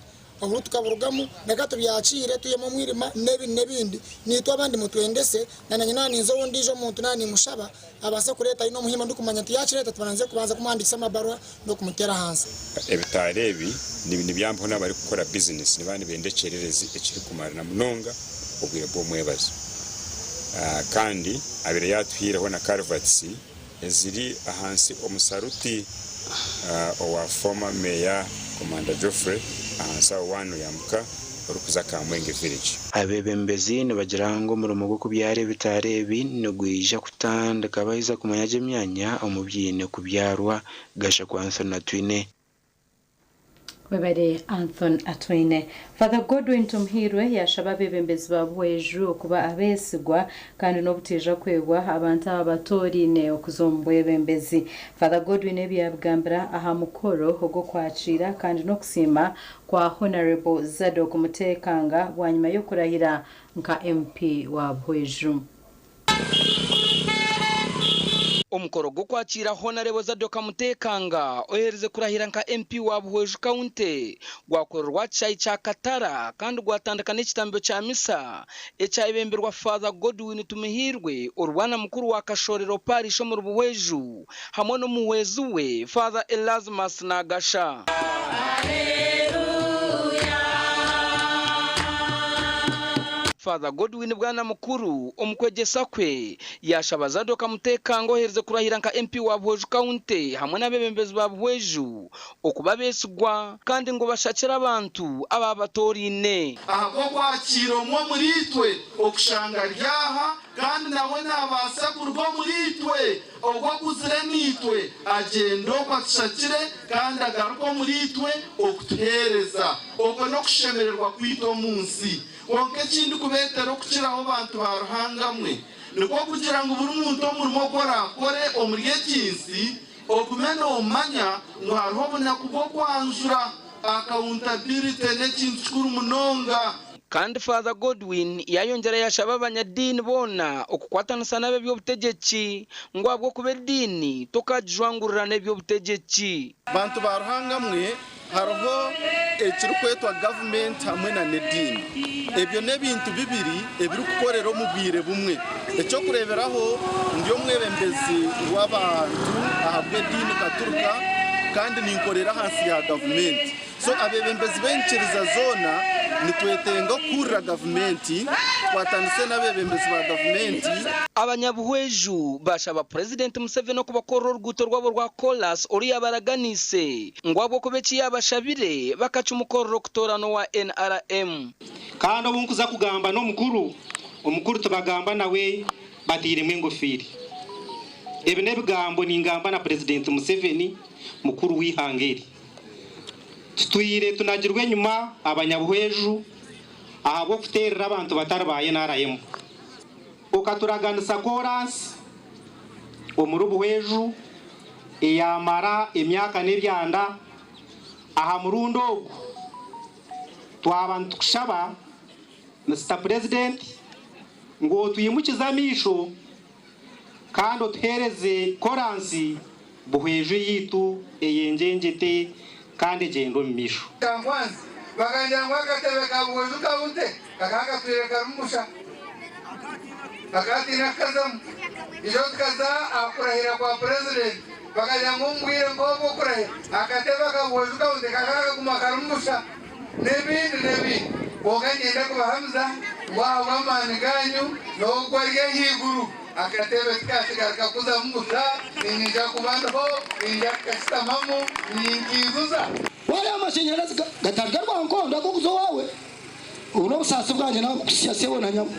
Oburo tukaburugamu, reka tubyakiire twihemu omwirima n'ebindi n'ebindi. Naitwe abandi mutwendese, na nanye naaba ninza ow'ondiijo omuntu naaba nimushaba abaase kureeta aine omuhimbo ndikumanya nti yaakireeta tubanze kubanza kumuhandiikisa amabaruha n'okumuteera ahansi. Ebitaara ebi nibyambaho n'abarikukora bizinesi nibaba nibenda ekyererezi ekirikumara na munonga obwire bw'omwebazo. Kandi abaire yaatuhaireho na karuvatisi eziri ahansi omu saruti owa former Mayor Komanda Geoffrey ahansi aho waaba noyambuka orikuza Kamwenge Village. Abeebembezi nibagira ngu omurimo gw'okubyara ebitaara ebi nigwija kutandika baheza kumanya gye emyanya omu biine kubyarwa. Gashakwa Anthony Atwine. Webare Anthony Atwine. Father Godwin Tumuhiirwe yashaba abebembezi ba Buhweju okuba abesigwa kandi n'obutaija kwebwa abantu aba batoraine okuza omu bwebembezi. Father Godwin ebi yabigambira aha mukoro ogw'okwakiira kandi n'okusiima kwa Honarebo Zadok Mutekanga bwanyima y'okurahira nka MP wa Buhweju. Omukoro gw'okwakiira Honarebo Zadoka Mutekanga oheerize kurahira nka MP wa Buhweju County gwakorerwa aha kishaayi kya Katara kandi gwatandika n'ekitambiro kya misa ekyayebemberwa Father Godwin Tumuhiirwe orubwana mukuru wa Kashorero Parish omuri Buhweju hamwe n'omuhwezi we Father Erasmus Nagasha. Father Godwin Bwana Mukuru omu kwegyesa kwe yaashaba Zadock Mutekanga oheerize kurahira nka MP wa Buhweju County hamwe n'abeebembezi ba Buhweju okuba abeesigwa kandi ngu bashakire abantu abaabatoraine. Ahabw'okwakiira omwe omuriitwe okushanga ari aha, kandi nawe naabaasa kuruga omuriitwe, ogwo akuzire naitwe, agyende okwo atushakire kandi agaruke omuriitwe okutuheereza. Okwo n'okushemererwa kwaitu omu nsi. Kwonka eki ndikubeetera okukiraho bantu ba Ruhanga mwe, nikwo kugira ngu buri muntu omurimo ogu oraakore omuri egi nsi, ogume noomanya ngu hariho obunaku bw'okwanjura. Accountability n'ekintu kikuru munonga. Kandi Father Godwin yaayongyera yaashaba abanyadiini boona okukwatanisa n'ab'eby'obutegyeki ngu ahabw'okuba ediini tokaagijwangurira n'eby'obutegyeki. Bantu ba Ruhanga mwe, Hariho ekirikwetwa gavumenti hamwe na n'ediini. Ebyo n'ebintu bibiri ebirikukorera omu bwire bumwe. Eky'okureeberaho, ndi omwebembezi w'abantu ahabw'ediini Katurika kandi ninkorera ahansi ya gavumenti. So abeebembezi b'enyikiriza zoona nitwetenga okuhurira gavumenti tukwatanise n'abeebembezi ba gavumenti. Abanyabuhweju baashaba Purezidenti Museveni okubakorera oruguuto rwabo rwa koolaasi oru yaabaraganiise ngu ahabw'okuba eki yaabashabire bakakimukorera okutoorana owa nrm. Kandi obu nkuza kugamba n'omukuru, omukuru tibagamba nawe batairemu engofiiri. Ebi n'ebigambo ningamba na Purezidenti Museveni mukuru w'eihanga eri. Tutwire tunagirwe enyima abanyabuhweju ahabw'okuteerera abantu batari ba nrm. Okaturaganisa koransi omuri Buhweju eyamara emyaka n'ebyanda, aha murundi ogu twaba nitukushaba Mister President ngu otwimukize amaisho kandi otuheereze koransi Buhweju yaitu eyengyengyete kandi egyende omu maisho. Kyankwanzi bakangira ngu akatebe ka Buhweju County kakaba katwire karimu busha, bakaba bataine kukazamu. Ijo tukaza aha kurahira kwa Purezidenti bakagira ngu omu bwire nk'obwo okurahira akatebe aka Buhweju County kakaba kaguma karimu busha n'ebindi n'ebindi. Kwonka niinyenda kubahamiza ngu ahabw'amaani gaanyu n'ogwo ari ahaiguru, Akatebe tikaakigaruka kuzamu busha, niinyija kuba ndiho, niinyija kukashutamamu, ninkiijuza. Wareeba amashanyarazi gatari garwankondo ag'okuza owaawe, obu n'obusaasi bwangye nawe bukusya sebo na nyabo.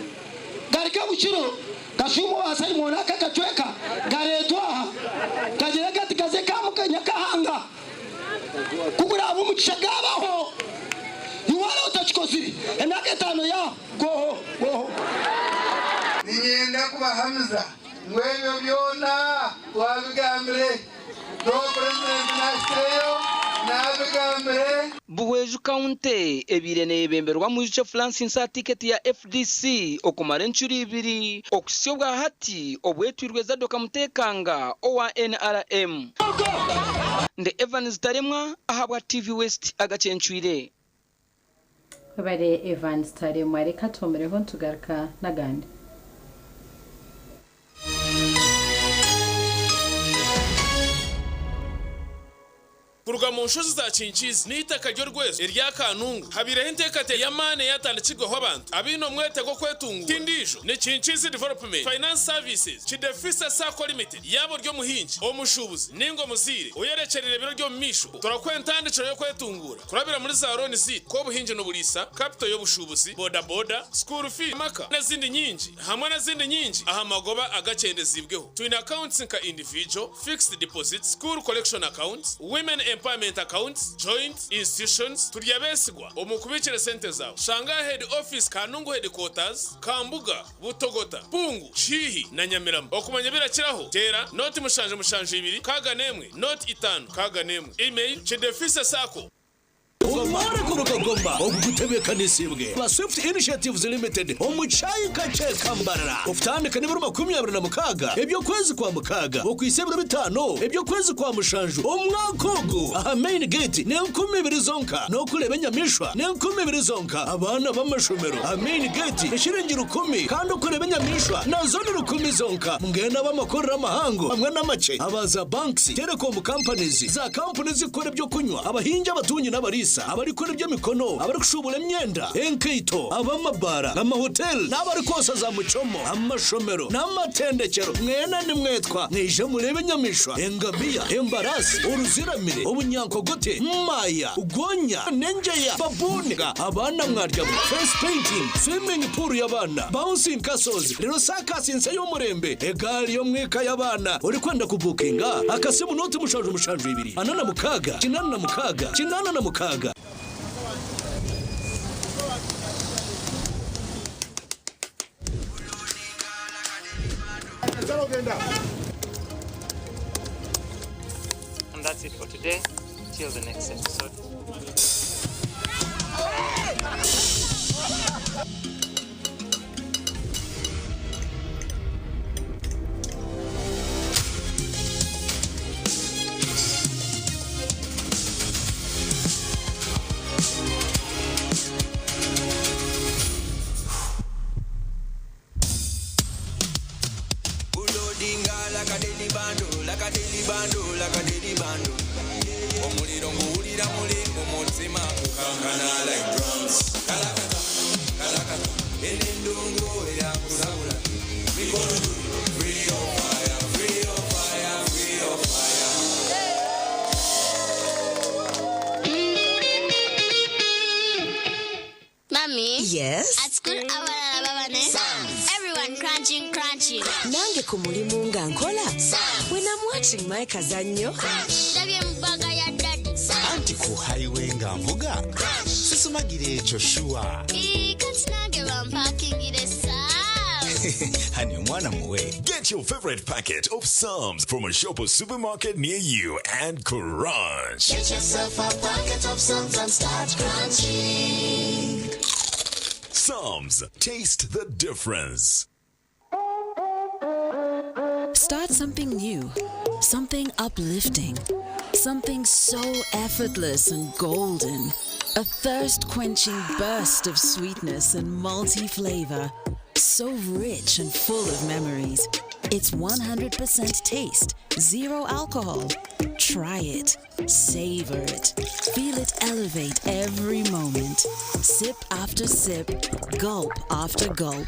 Gari k'ebukiro gashuuma owa Simoni aka akacweka gareetwa aha, gagire gati gaze ka Nyakahanga. Ku guraabe omugisha gaabaho, iwe waaba otakikozire, emyaka etaano yaaho, goho, goho. Niinyenda kubahamiza ngu ebyo byona twabigambire n'obu Purezidenti naahikireyo naabigambire. Buhweju County ebaire neyebemberwa Mwijukye Francis aha tiketi ya FDC okumara encuro ibiri okuhitsya obwa hati obwetwirwe Zadock Mutekanga owa nrm. Ndi Evans Taremwa ahabwa TV West agacencwire. Webare Evans Taremwa reka tuhumireho nitugaruka n'agandi. Kuruga mu nshozi za Kinkiizi n'eitaka ry'orwezo erya Kanungu, habaireho enteekateeka y'amaani eyatandikirweho abantu abaine omwete gw'okwetunguura. Ti ndiijo, ni Kinkiizi Development Finance Services, Kidefisa Sacco Limited. Yaaba ori omuhingi, omushuubuzi nainga omuzaire oyerekyereire ebiro by'omumaisho, turakuha entandikiro y'okwetunguura kurabira muri za looni zaitu nk'obuhingi n'oburiisa, kapito y'obushuubuzi, bodaboda, school fees, amaka n'ezindi nyingi hamwe n'ezindi nyingi aha magoba agakyendeziibweho. Twine accounts nka individual, fixed deposits, school collection accounts, women empowerment accounts, joint, institutions, turi abeesigwa omu kubiikira esente zaawe. Shanga aha head office Kanungu headquarters, Kambuga, Butogota, Pungu, Kihihi na Nyamirama. Okumanya ebirakiraho, teera noti 772 61 0 5 61. Email, Kidefise Sacco. Omwore kuruga Goma ogu gutebeekanisiibwe ba Swift Initiatives Limited omu kyayi kakye ka Mbarara okutandika n'ebiro 26 eby'okwezi kwa mukaaga okuhitsya ebiro bitaano eby'okwezi kwa mushanju omwaka ogu aha main gate n'enkumi ibiri zonka n'okureeba enyamaishwa n'enkumi ibiri zonka abaana b'amashomero aha main gate eshiringi rukumi kandi okureeba enyamaishwa nazo ni rukumi zonka mbwenu ab'amakorero amahango hamwe n'amakye aba za banks telecom companies za kampuni ezikukora eby'okunywa abahingi abatungi n'abariisa abarikukora eby'emikono abarikushuubura emyenda enkaito ab'amabaara amahoteli n'abarikwosa za muchomo amashomero n'amatendekyero mwena nimwetwa mwije mureebe enyamaishwa engamiya embaraasi oruziramire obunyankogote maaya gonya n'engyeya baboon abaana mwaryamu face painting swimming pool y'abaana bouncing castles reero circus nsya y'omurembe egaari y'omwika y'abaana orikwenda kubukinga akasimu 0 7 7 2 46 86 86. And that's it for today. Till the next episode. Ulodinga like a daily bando, like a daily bando, like a daily bando. Omuliro nguwulira muli mu mutima gukankana like drums. Kalakata, kalakata, eno endongo erakusabula. Mikono free your fire, free your fire, free your fire. Mommy? Yes? At school, abalala baba ne Everyone crunching, crunching. Nange ku mulimu nga nkola. When I'm watching my kazannyo. Ndabye mu bag ya daddy. Anti ku highway nga nvuga sisumagira ekyo sure. Ii, Kati nange bampakingire Psalms. Hani omwana muwe. Get your favorite packet of Psalms from a shop or supermarket near you and crunch. Get yourself a packet of Psalms and start crunching. Psalms, taste the difference. Start something new, something uplifting, something so effortless and golden. A thirst quenching burst of sweetness and malty flavor. So rich and full of memories. It's 100% taste, zero alcohol. Try it, savor it, feel it elevate every moment. Sip after sip, gulp after gulp.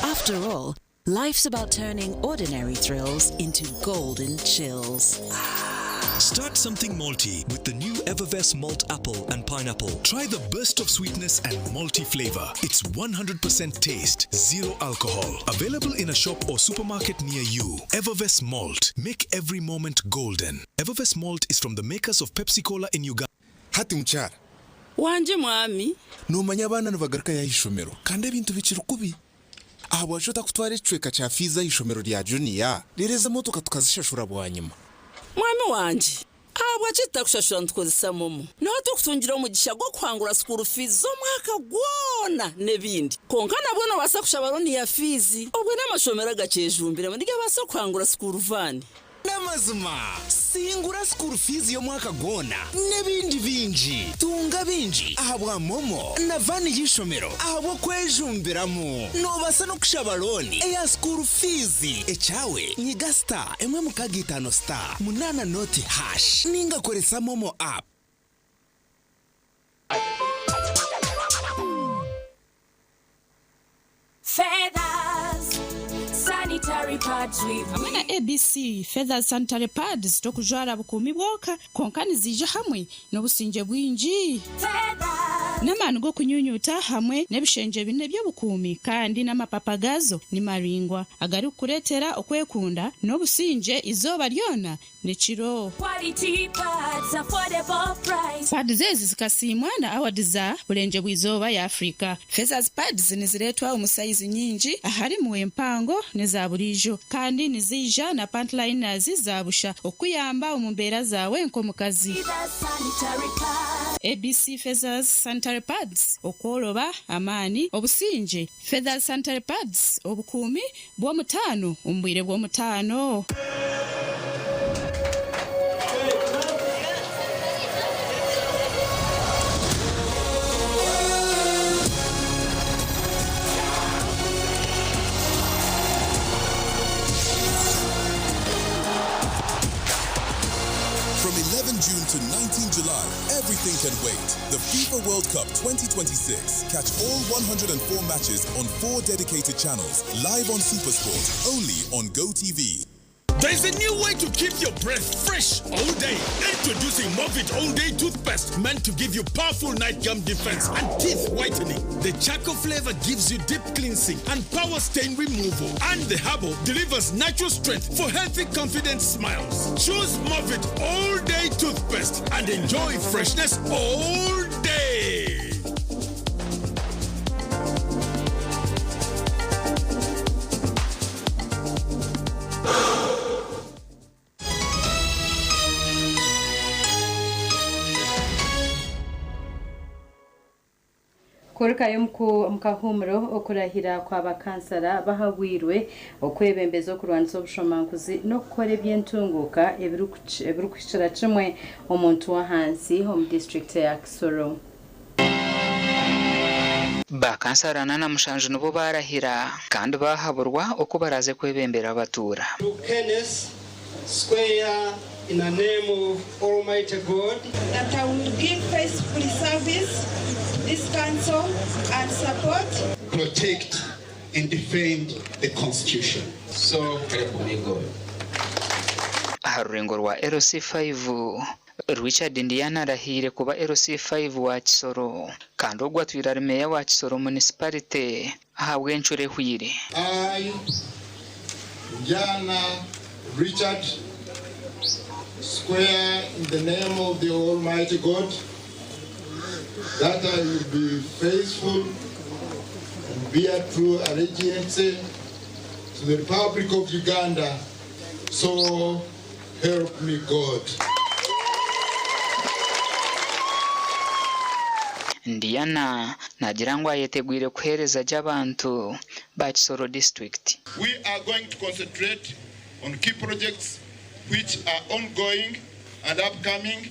After all, life's about turning ordinary thrills into golden chills. Start something malty with the new Evervess Malt Apple and Pineapple. Try the burst of sweetness and malty flavor. It's 100% taste, zero alcohol. Available in a shop or supermarket near you. Evervess Malt. Make every moment golden. Evervess Malt is from the makers of Pepsi Cola in Uganda. Hati mukyara. Wanje mwami. Nomanya abaana nibagaruka y'aha kandi ebintu bikiri kubi ahabwaki otakutwara ekicweka kya fees ah'ishomero rya junior reero ezi emotoka tukazishashura bwanyima. Mwami wangye, ahabwaki tutakushashura nitukozesa momo? Niho turikutungira omugisha gw'okuhangura school fees z'omwaka gwona n'ebindi. Kwonka nabwo noobaasa kushaba looni ya fees obwo n'amashomero agakyejumbiremu nigabaasa kuhangura school van. N'amazima, singura school fees y'omwaka gwona n'ebindi bingi. Tunga bingi ahabwa MoMo na van y'eishomero ahabw'okwejumbiramu. Noobaasa n'okushaba looni eya school fees. Ekyawe, nyiga star emwe mukaaga itaano star munaana nooti hash ninga koresa MoMo app. Hamwe na ABC Feathers Sanitary Pads tokujwara bukuumi bwonka kwonka niziija hamwe n'obusingye bwingi. N'amaani g'okunyunyuta hamwe n'ebishengye bine by'obukuumi kandi n'amapapa gaazo ni maraingwa agarikukureetera okwekunda n'obusingye eizooba ryona n'ekiro. Pads ezi zikasiimwa na awadi za Burengye bw'Eizooba ya Afrika. Feathers Pads nizireetwa omu sayizi nyingi aharimu empango n'eza buriijo kandi niziija na pant liners za busha okukuyamba omu mbeera zaawe nk'omukazi. ABC Feathers Sanitary Pads, Okworoba, amaani, obusingye. Feathers Sanitary Pads, Obukuumi bw'omutaano omu bwire bw'omutaano. From 11 June to 19 July, everything can wait. The FIFA World Cup 2026. Catch all 104 matches on four dedicated channels, live on SuperSport, only on GoTV. There's a new way to keep your breath fresh all day. Introducing Movit All Day Toothpaste, meant to give you powerful night gum defense and teeth whitening. The charcoal flavor gives you deep cleansing and power stain removal. And the herbal delivers natural strength for healthy, confident smiles. Choose Movit All Day Toothpaste and enjoy freshness all day. Kurukayo omu kahuumuro okurahira kwa bakansara bahabwirwe okwebembeza okurwanisa obushomankuzi n'okukora eby'entunguuka ebirikuhikira kimwe omuntu w'ahansi omu disiturikiti ya Kisoro. Bakansara 47 nibo barahira kandi bahaburwa oku baraze kwebembera abatuura. Kenneth swear in the name of Almighty God that I will give faithful service to this council and support, protect and defend the Constitution. So help me God. Aha rurengo rwa LC5, Richard Ndiana arahiire kuba LC5 wa Kisoro kandi ogwo atwire ari meeya wa Kisoro Municipality ahabw'encuro ehwire. I, Ndiana Richard, swear in the name of the Almighty God that I will be faithful and bear true allegiance to the Republic of Uganda, so help me God. Ndiana naagira ngu ayetegwire kuheereza gye abantu ba Kisoro District. We are going to concentrate on key projects which are ongoing and upcoming.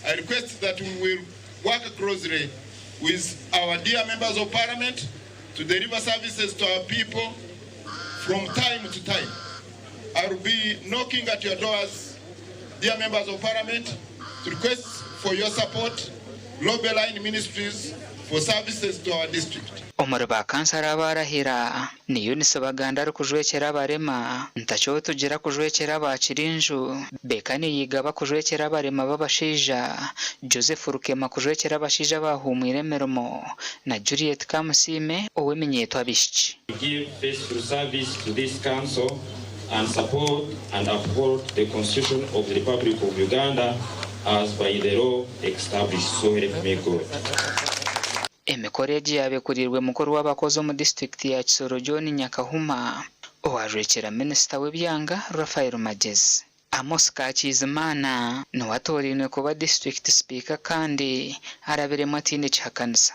I request that we will work closely with our dear members of parliament to deliver services to our people from time to time. I will be knocking at your doors, dear members of parliament, to request for your support, lobby line ministries for services to our district. Omuri ba kansara abarahira ni Eunice Baganda arikujwekyera abarema, Ntakyotugira kujwekyera aba Kirinju, Bekani Yigaba kujwekyera abarema b'abashaija, Joseph Rukema kujwekyera abashaija abahumwire emirimo na Juliet Kamusiime ow'eminyeeto abaishiki. Give faithful service to this council and support and uphold the Constitution of the Republic of Uganda as by the law established. So help me God. Emikoro egi yaaba ekuriirwe mukuru w'abakozi omu disiturikiti ya Kisoro John Nyakahuma owajwekyera minisita w'ebyanga Raphael Magyezi. Amos Kakizimana niwe atoorainwe kuba disiturikiti sipiika kandi arabiremu ataine kihakanisa.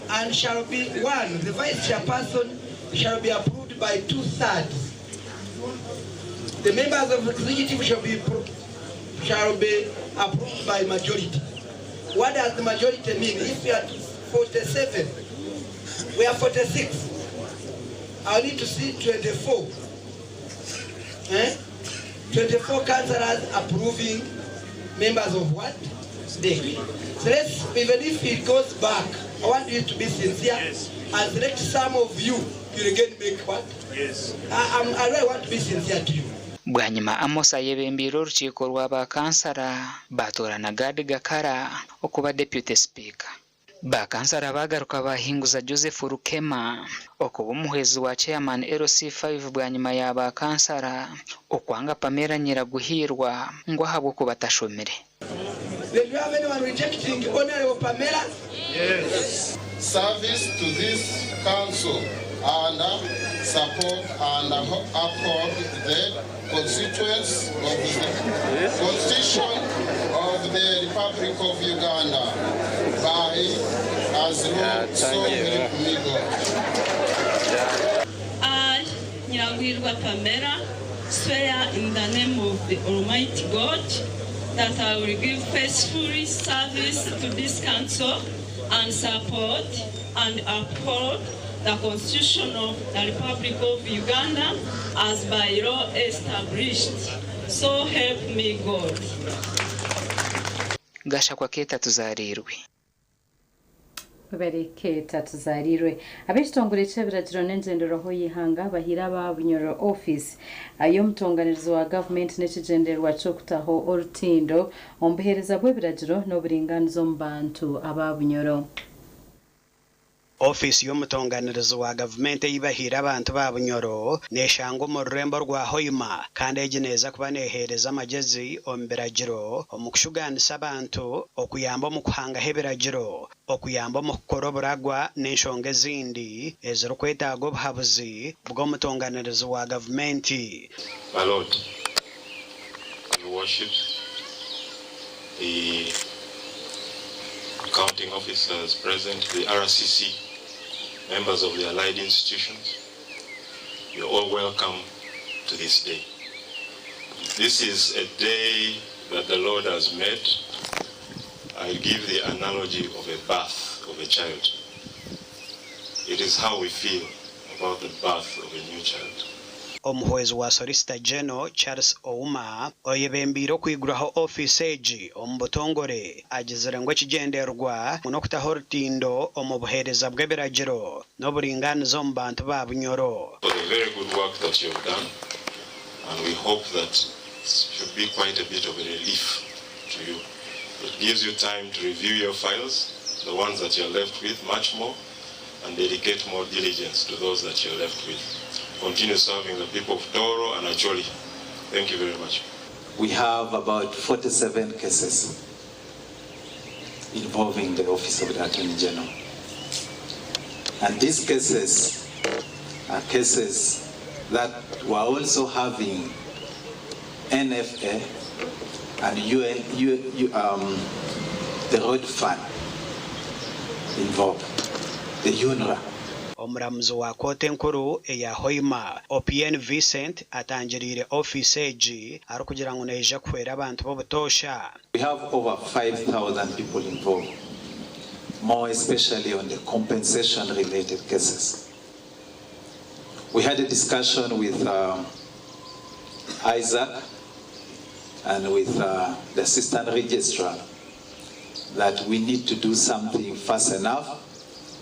And shall be one, the vice chairperson shall be approved by 2/3. The members of the executive shall be approved by majority. What does the majority mean? If we are 47, we are 46. I need to see 24. Eh? 24 councillors approving members of what? DEC. So let's, even if it goes back, I want you to be sincere and select some of you. You again make what? Yes. I really want to be sincere to you. Bwanyima Amos ayebembeire orukiiko rwa bakansara batoorana Gad Gakara okuba Deputy Speaker. Bakansara bagaruka bahinguza Joseph Rukema okuba omuhwezi wa Chairman LC5 bwanyima ya bakansara okwanga Pamela Nyiraguhirwa ngu ahabw'okuba atashomire. Then do you have anyone rejecting Honorable Pamela? Yes. Service to this council and support and uphold the constituents of the Constitution of the Republic of Uganda by as law, so help me God. I, Nyiragwirwa Pamela, swear in the name of the Almighty God that I will give faithfully service to this council and support and uphold the Constitution of the Republic of Uganda as by law established. So help me God. Gashakwa Keita tuzarirwe. Bareke tuzarirwe. Ab'ekitongore ky'ebiragiro n'engenderwaho y'ihanga bahira aba Bunyoro office ay'omutonganirizi wa gavumenti n'ekigyendererwa ky'okutaho orutindo omu buheereza bw'ebiragiro n'oburinganiza omu bantu aba Bunyoro. Ofiisi y'omutonganirizi wa gavumenti eyibahire abantu ba Bunyoro neshanga omu rurembo rwa Hoima, kandi egi neeza kuba neheereza amagezi omu biragiro, omu kushuganisa abantu, okuyamba omu kuhangaho ebiragiro, okuyamba omu kukora oburagwa n'enshonga ezindi ezirikwetaaga obuhabuzi bw'omutonganirizi wa gavumenti. My Lord, your worship, the accounting officers present, the RCC, members of the allied institutions, you're all welcome to this day. This is a day that the Lord has made. I give the analogy of a birth of a child. It is how we feel about the birth of a new child. Omuhwezi wa Solicitor General Charles Ouma oyebembiire okwiguraho ofiisi egi omu butongore agizire ngu ekigyendererwa n'okutaho orutindo omu buheereza bw'ebiragiro n'oburinganiza omu bantu ba Bunyoro. For the very good work that you have done, and we hope that it should be quite a bit of a relief to you. It gives you time to review your files, the ones that you're left with, much more, and dedicate more diligence to those that you're left with. Continue serving the people of Toro and Acholi. Thank you very much. We have about 47 cases involving the Office of the Attorney General. And these cases are cases that were also having NFA and UN, U, U, the Road Fund involved, the UNRA. Omuramuzi wa kooti enkuru eya Hoima, Opien Vincent, atangiriire ofiisi egi arikugira ngu neija kuhwera abantu b'obutoosha. We have over 5,000 people involved, more especially on the compensation related cases. We had a discussion with Isaac and with the assistant registrar that we need to do something fast enough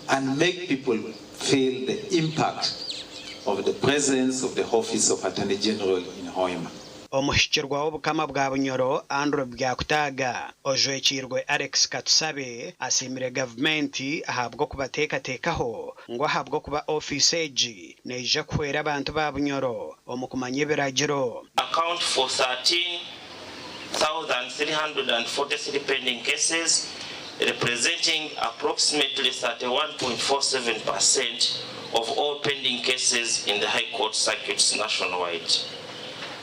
and make people feel the impact of the presence of the Office of Attorney General in Hoima. Omuhikirwa w'obukama bwa Bunyoro Andrew Byakutaaga ojwekiirwe Alex Katusabe asiimire gavumenti ahabw'okubateekateekaho ngu ahabw'okuba ofiisi egi neija kuhwera abantu ba Bunyoro omu kumanya ebiragiro. Account for 13,343 pending cases, representing approximately 31.47% of all pending cases in the High Court circuits nationwide.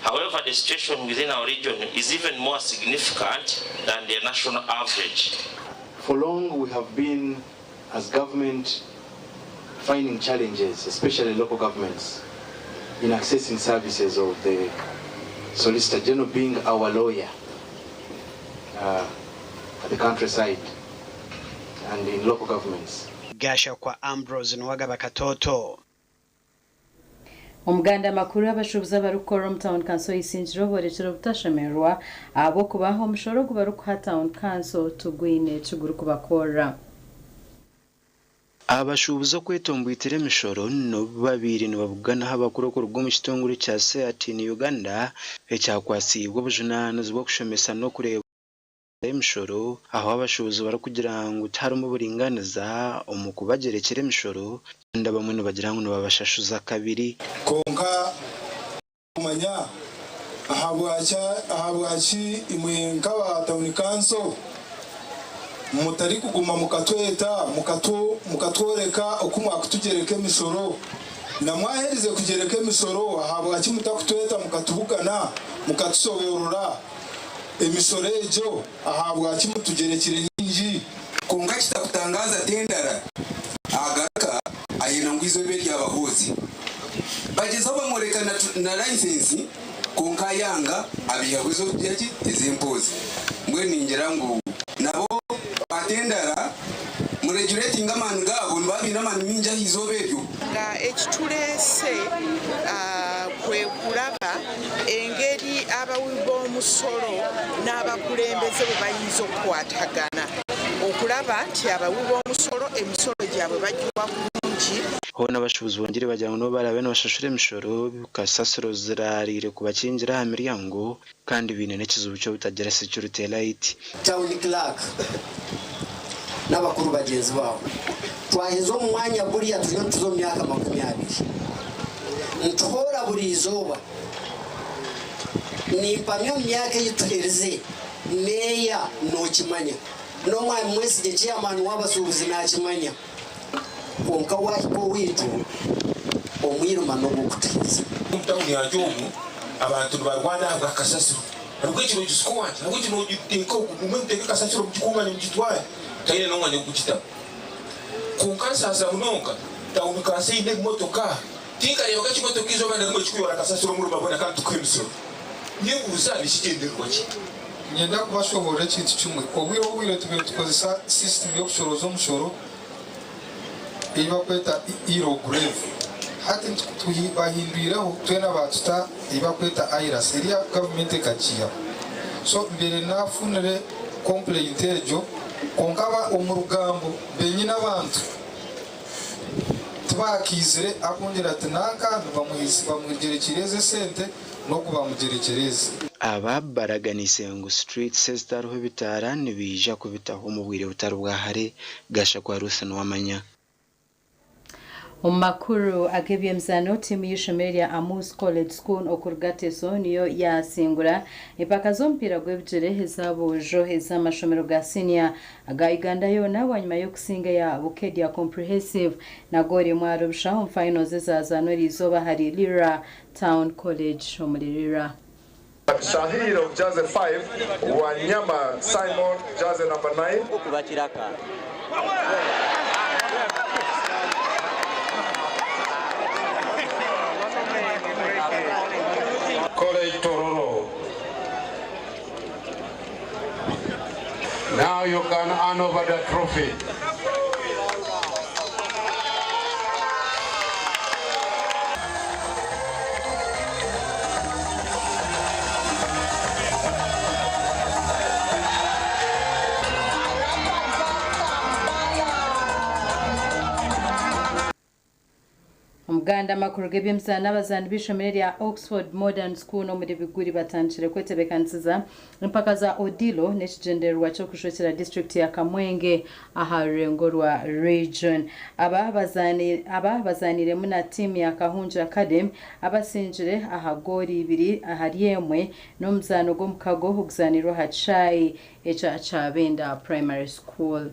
However, the situation within our region is even more significant than the national average. For long, we have been, as government, finding challenges, especially local governments, in accessing services of the Solicitor General being our lawyer at the countryside and in local governments. Gashakwa Ambrose Nuwagaba Katoto. Omuganda amakuru abashuubuzi abarikukorera omu tauni kanso y'Isingiro boorekire obutashemererwa ahabw'okuba omushoro ogu barikuha tauni kanso tigwine eki gurikubakorera. Abashuubuzi okwetomboitera emishoro n'obu babaire nibabuganaho abakuru okuruga omu kitongore kya CEAT in Uganda ekyakwatsiibwe obujunaanizibwa kushomesa n'okureeba emishoro ahu abashuubuzi barikugira ngu tiharimu buringaaniza omu kubagyerekyera emishoro kandi abamwe nibagira ngu nibabashashuza kabiri. Kwonka Manya ahabwaki imwe nk'aba tauni kanso mutarikuguma mukatweta mukatworeka oku mwakutugyereka emishoro? Na mwaherize kugyereka emishoro ahabwaki mutakutweta mukatubugana mukatushoboorora emishoro egyo ahabwaki mutugyerekire nyingi? Kwonka kitakutangaaza Tendara agaruka ayenda ngu eizooba eryo abahooze. Bagyezaho bamworeka na layisensi kwonka ayanga abaihaho ez'okugira ki ez'empoozi. Mbwenu ningira ngu nabo ba Tendara muregiretinge amaani gaabo nibaba baine amaani maingi aha izooba eryo. Nga ekitureese kwe kuraba engeri abawi b'omusolo n'abakulembeze bwe bayinza okukwatagana okulaba nti abawi b'omusolo emisolo gyabwe bagiwa kurungi. Hoona abashuubuzi bongyeire bagira ngu n'obu baraabe nibashashura emishoro, kasasiro ziraariire kubakingira aha miryango kandi baine n'ekizibu ky'obutagira security light. Town Clerk n'abakuru bagyenzi baabo. Twaheza omu mwanya guriya turiyo nituza omu myaka 20. Nituhoora buri izooba. Nimpamya omu myaka ei tuherize, meeya nookimanya, n'omwami Mwesigye chairman w'abasuubuzi naakimanya. Kwonka waahika owaitu, omwirima n'ogw'okutuhiza. Omu tauni yangye omu, abantu nibarwana ahabwa kasasiro. Ahabw'enki noogisuka owangye? Ahabw'enki noogiteeka oku? Mumwe muteeke kasasiro mugikunganye mugitware. Taine n'omwanya gw'okugitamu. Kwonka nsaasa munonga, tauni kanso eine ebimotoka. Tinkareebaga ekimotoka eizooba na rimwe kikuyora kasasiro omuri Mabona kandi tukuha emisoro. Nyebuuza, nikigyendererwa ki? Niinyenda kubashoboorora ekintu kimwe. Obwire obwire tubaire nitukozesa sisitimu y'okushorooza omushoro ei barikweta E-Grave. Hati bahindwireho twena baatuta ei barikweta IRAS, eriya gavumenti ekagiihaho. So mbaire naafunire kompureyinti egyo kwonka omu rugambo benyini abantu tibaakiizire akungira ati nanka bamugyerekyeire ezi esente n'ogu bamugyerekyere ezi. Aba baraganiise ngu streets ezitariho ebitaara nibaija kubitaho omu bwire butari bwa hare, Gashakwa Ruth Nuwamanya. Omu makuru ag'eby'emizaano, tiimu y'eishomero erya Amus College School okuruga Teso niyo yaasingura empaka z'omupiira gw'ebigyere ez'aboojo ez'amashomero ga siniya aga Uganda yoona bwanyima y'okusinga eya Bukedea Comprehensive na goolo emwe ahari busha omu finals ezazaanwa eriizooba ahari Lira Town College omuri Lira. Shahir of jersey 5, Wanyama Simon, jersey number 9. College Tororo. Now you can hand over the trophy. Omuganda amakuru g'eby'emizaano abazaani b'eishomero erya Oxford Modern School n'omuri Biguri batandikire kwetebeekanisiza empaka za Odilo n'ekigyendererwa ky'okushwekera disiturikiti ya Kamwenge aha rurengo rwa Region. Aba aba bazaaniiremu na tiimu ya Kahungye Academy abasingire aha goolo ibiri ahari emwe n'omuzaano gw'omukago oguzaaniirwe aha kishaayi ekya Kyabenda Primary School.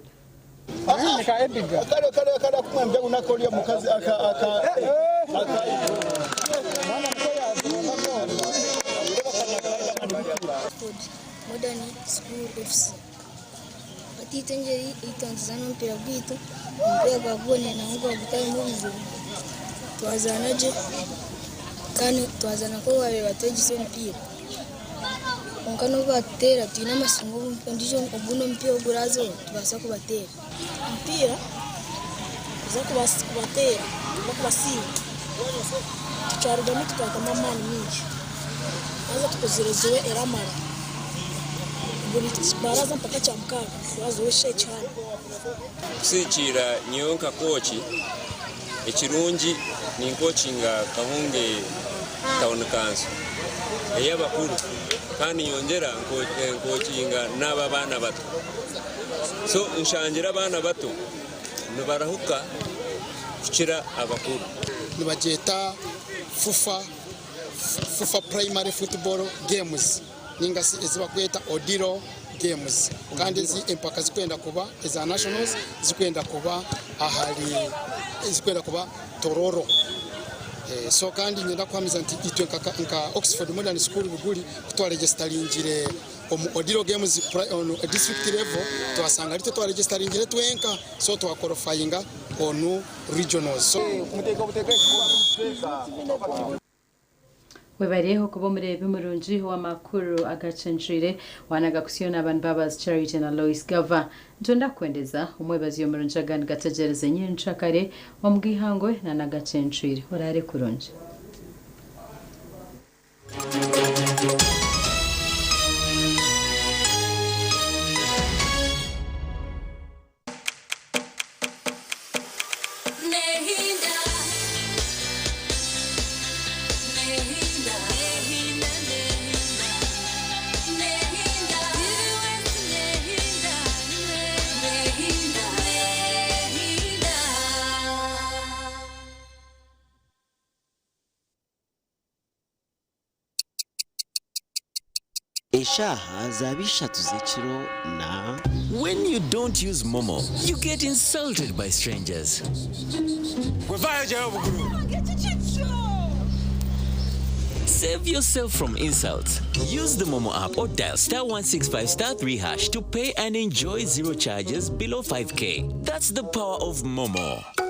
Modern School FC. Hati itwe engyeri ei twandizaana omupiira gwaitu, omupiira gwa gubonire nangwa gwaba gutarimu buzibu. Twazaana gye kandi twazaana nk'oku baabaire batwegyesa omupiira. Kwonka n'obu baatuteera twine amatsiko ngu ondiijo ogundi omupiira oguraazeho nitubaasa kubateera. Omupiira kuza kubateera oba kubasinga twarugamu twatamu amaani maingi. Haza tukozire zowe eramara buri baraza mpaka Kyamukaaga twazowe eshaaha kihango. Kusigikiirira nyowe nka kooki, ekirungi ninkokinga Kahunge Town Council ey'abakuru kandi nyongyera nkokinga n'aba abaana bato. So nshangire abaana bato nibarahuka kukira abakuru. Nibagyeta FUFA, FUFA Primary Football Games. Ninga shi ezi barikweta Odilo Games. Kandi ezi empaka zirikwenda kuba eza Nationals zirikwenda kuba ahari zirikwenda kuba Tororo. So kandi niinyenda kuhamiza nti itwe nka Oxford Modern School Buguri ku twaregisitaringire omu Odilo Games on district level twashanga aritwe twaregisitaringire twenka so twakorofayinga onu regionals. So. Webareho kuba omureebi murungi ow'amakuru agacencwire wanaga kusyo na abantu Mbabazi Charity na Lois Gava. Nitwenda kukwendeza omwebazyo murungi agandi gategyereze nyenkyakare omu bwihangwe na n'agacencwire. Oraare kurungi. Eshaaha zaaba ishatu z'ekiro na. When you don't use MoMo, you get insulted by strangers. Save yourself from insults. Use the MoMo app or dial star 165 star 3 hash to pay and enjoy zero charges below 5K. That's the power of MoMo.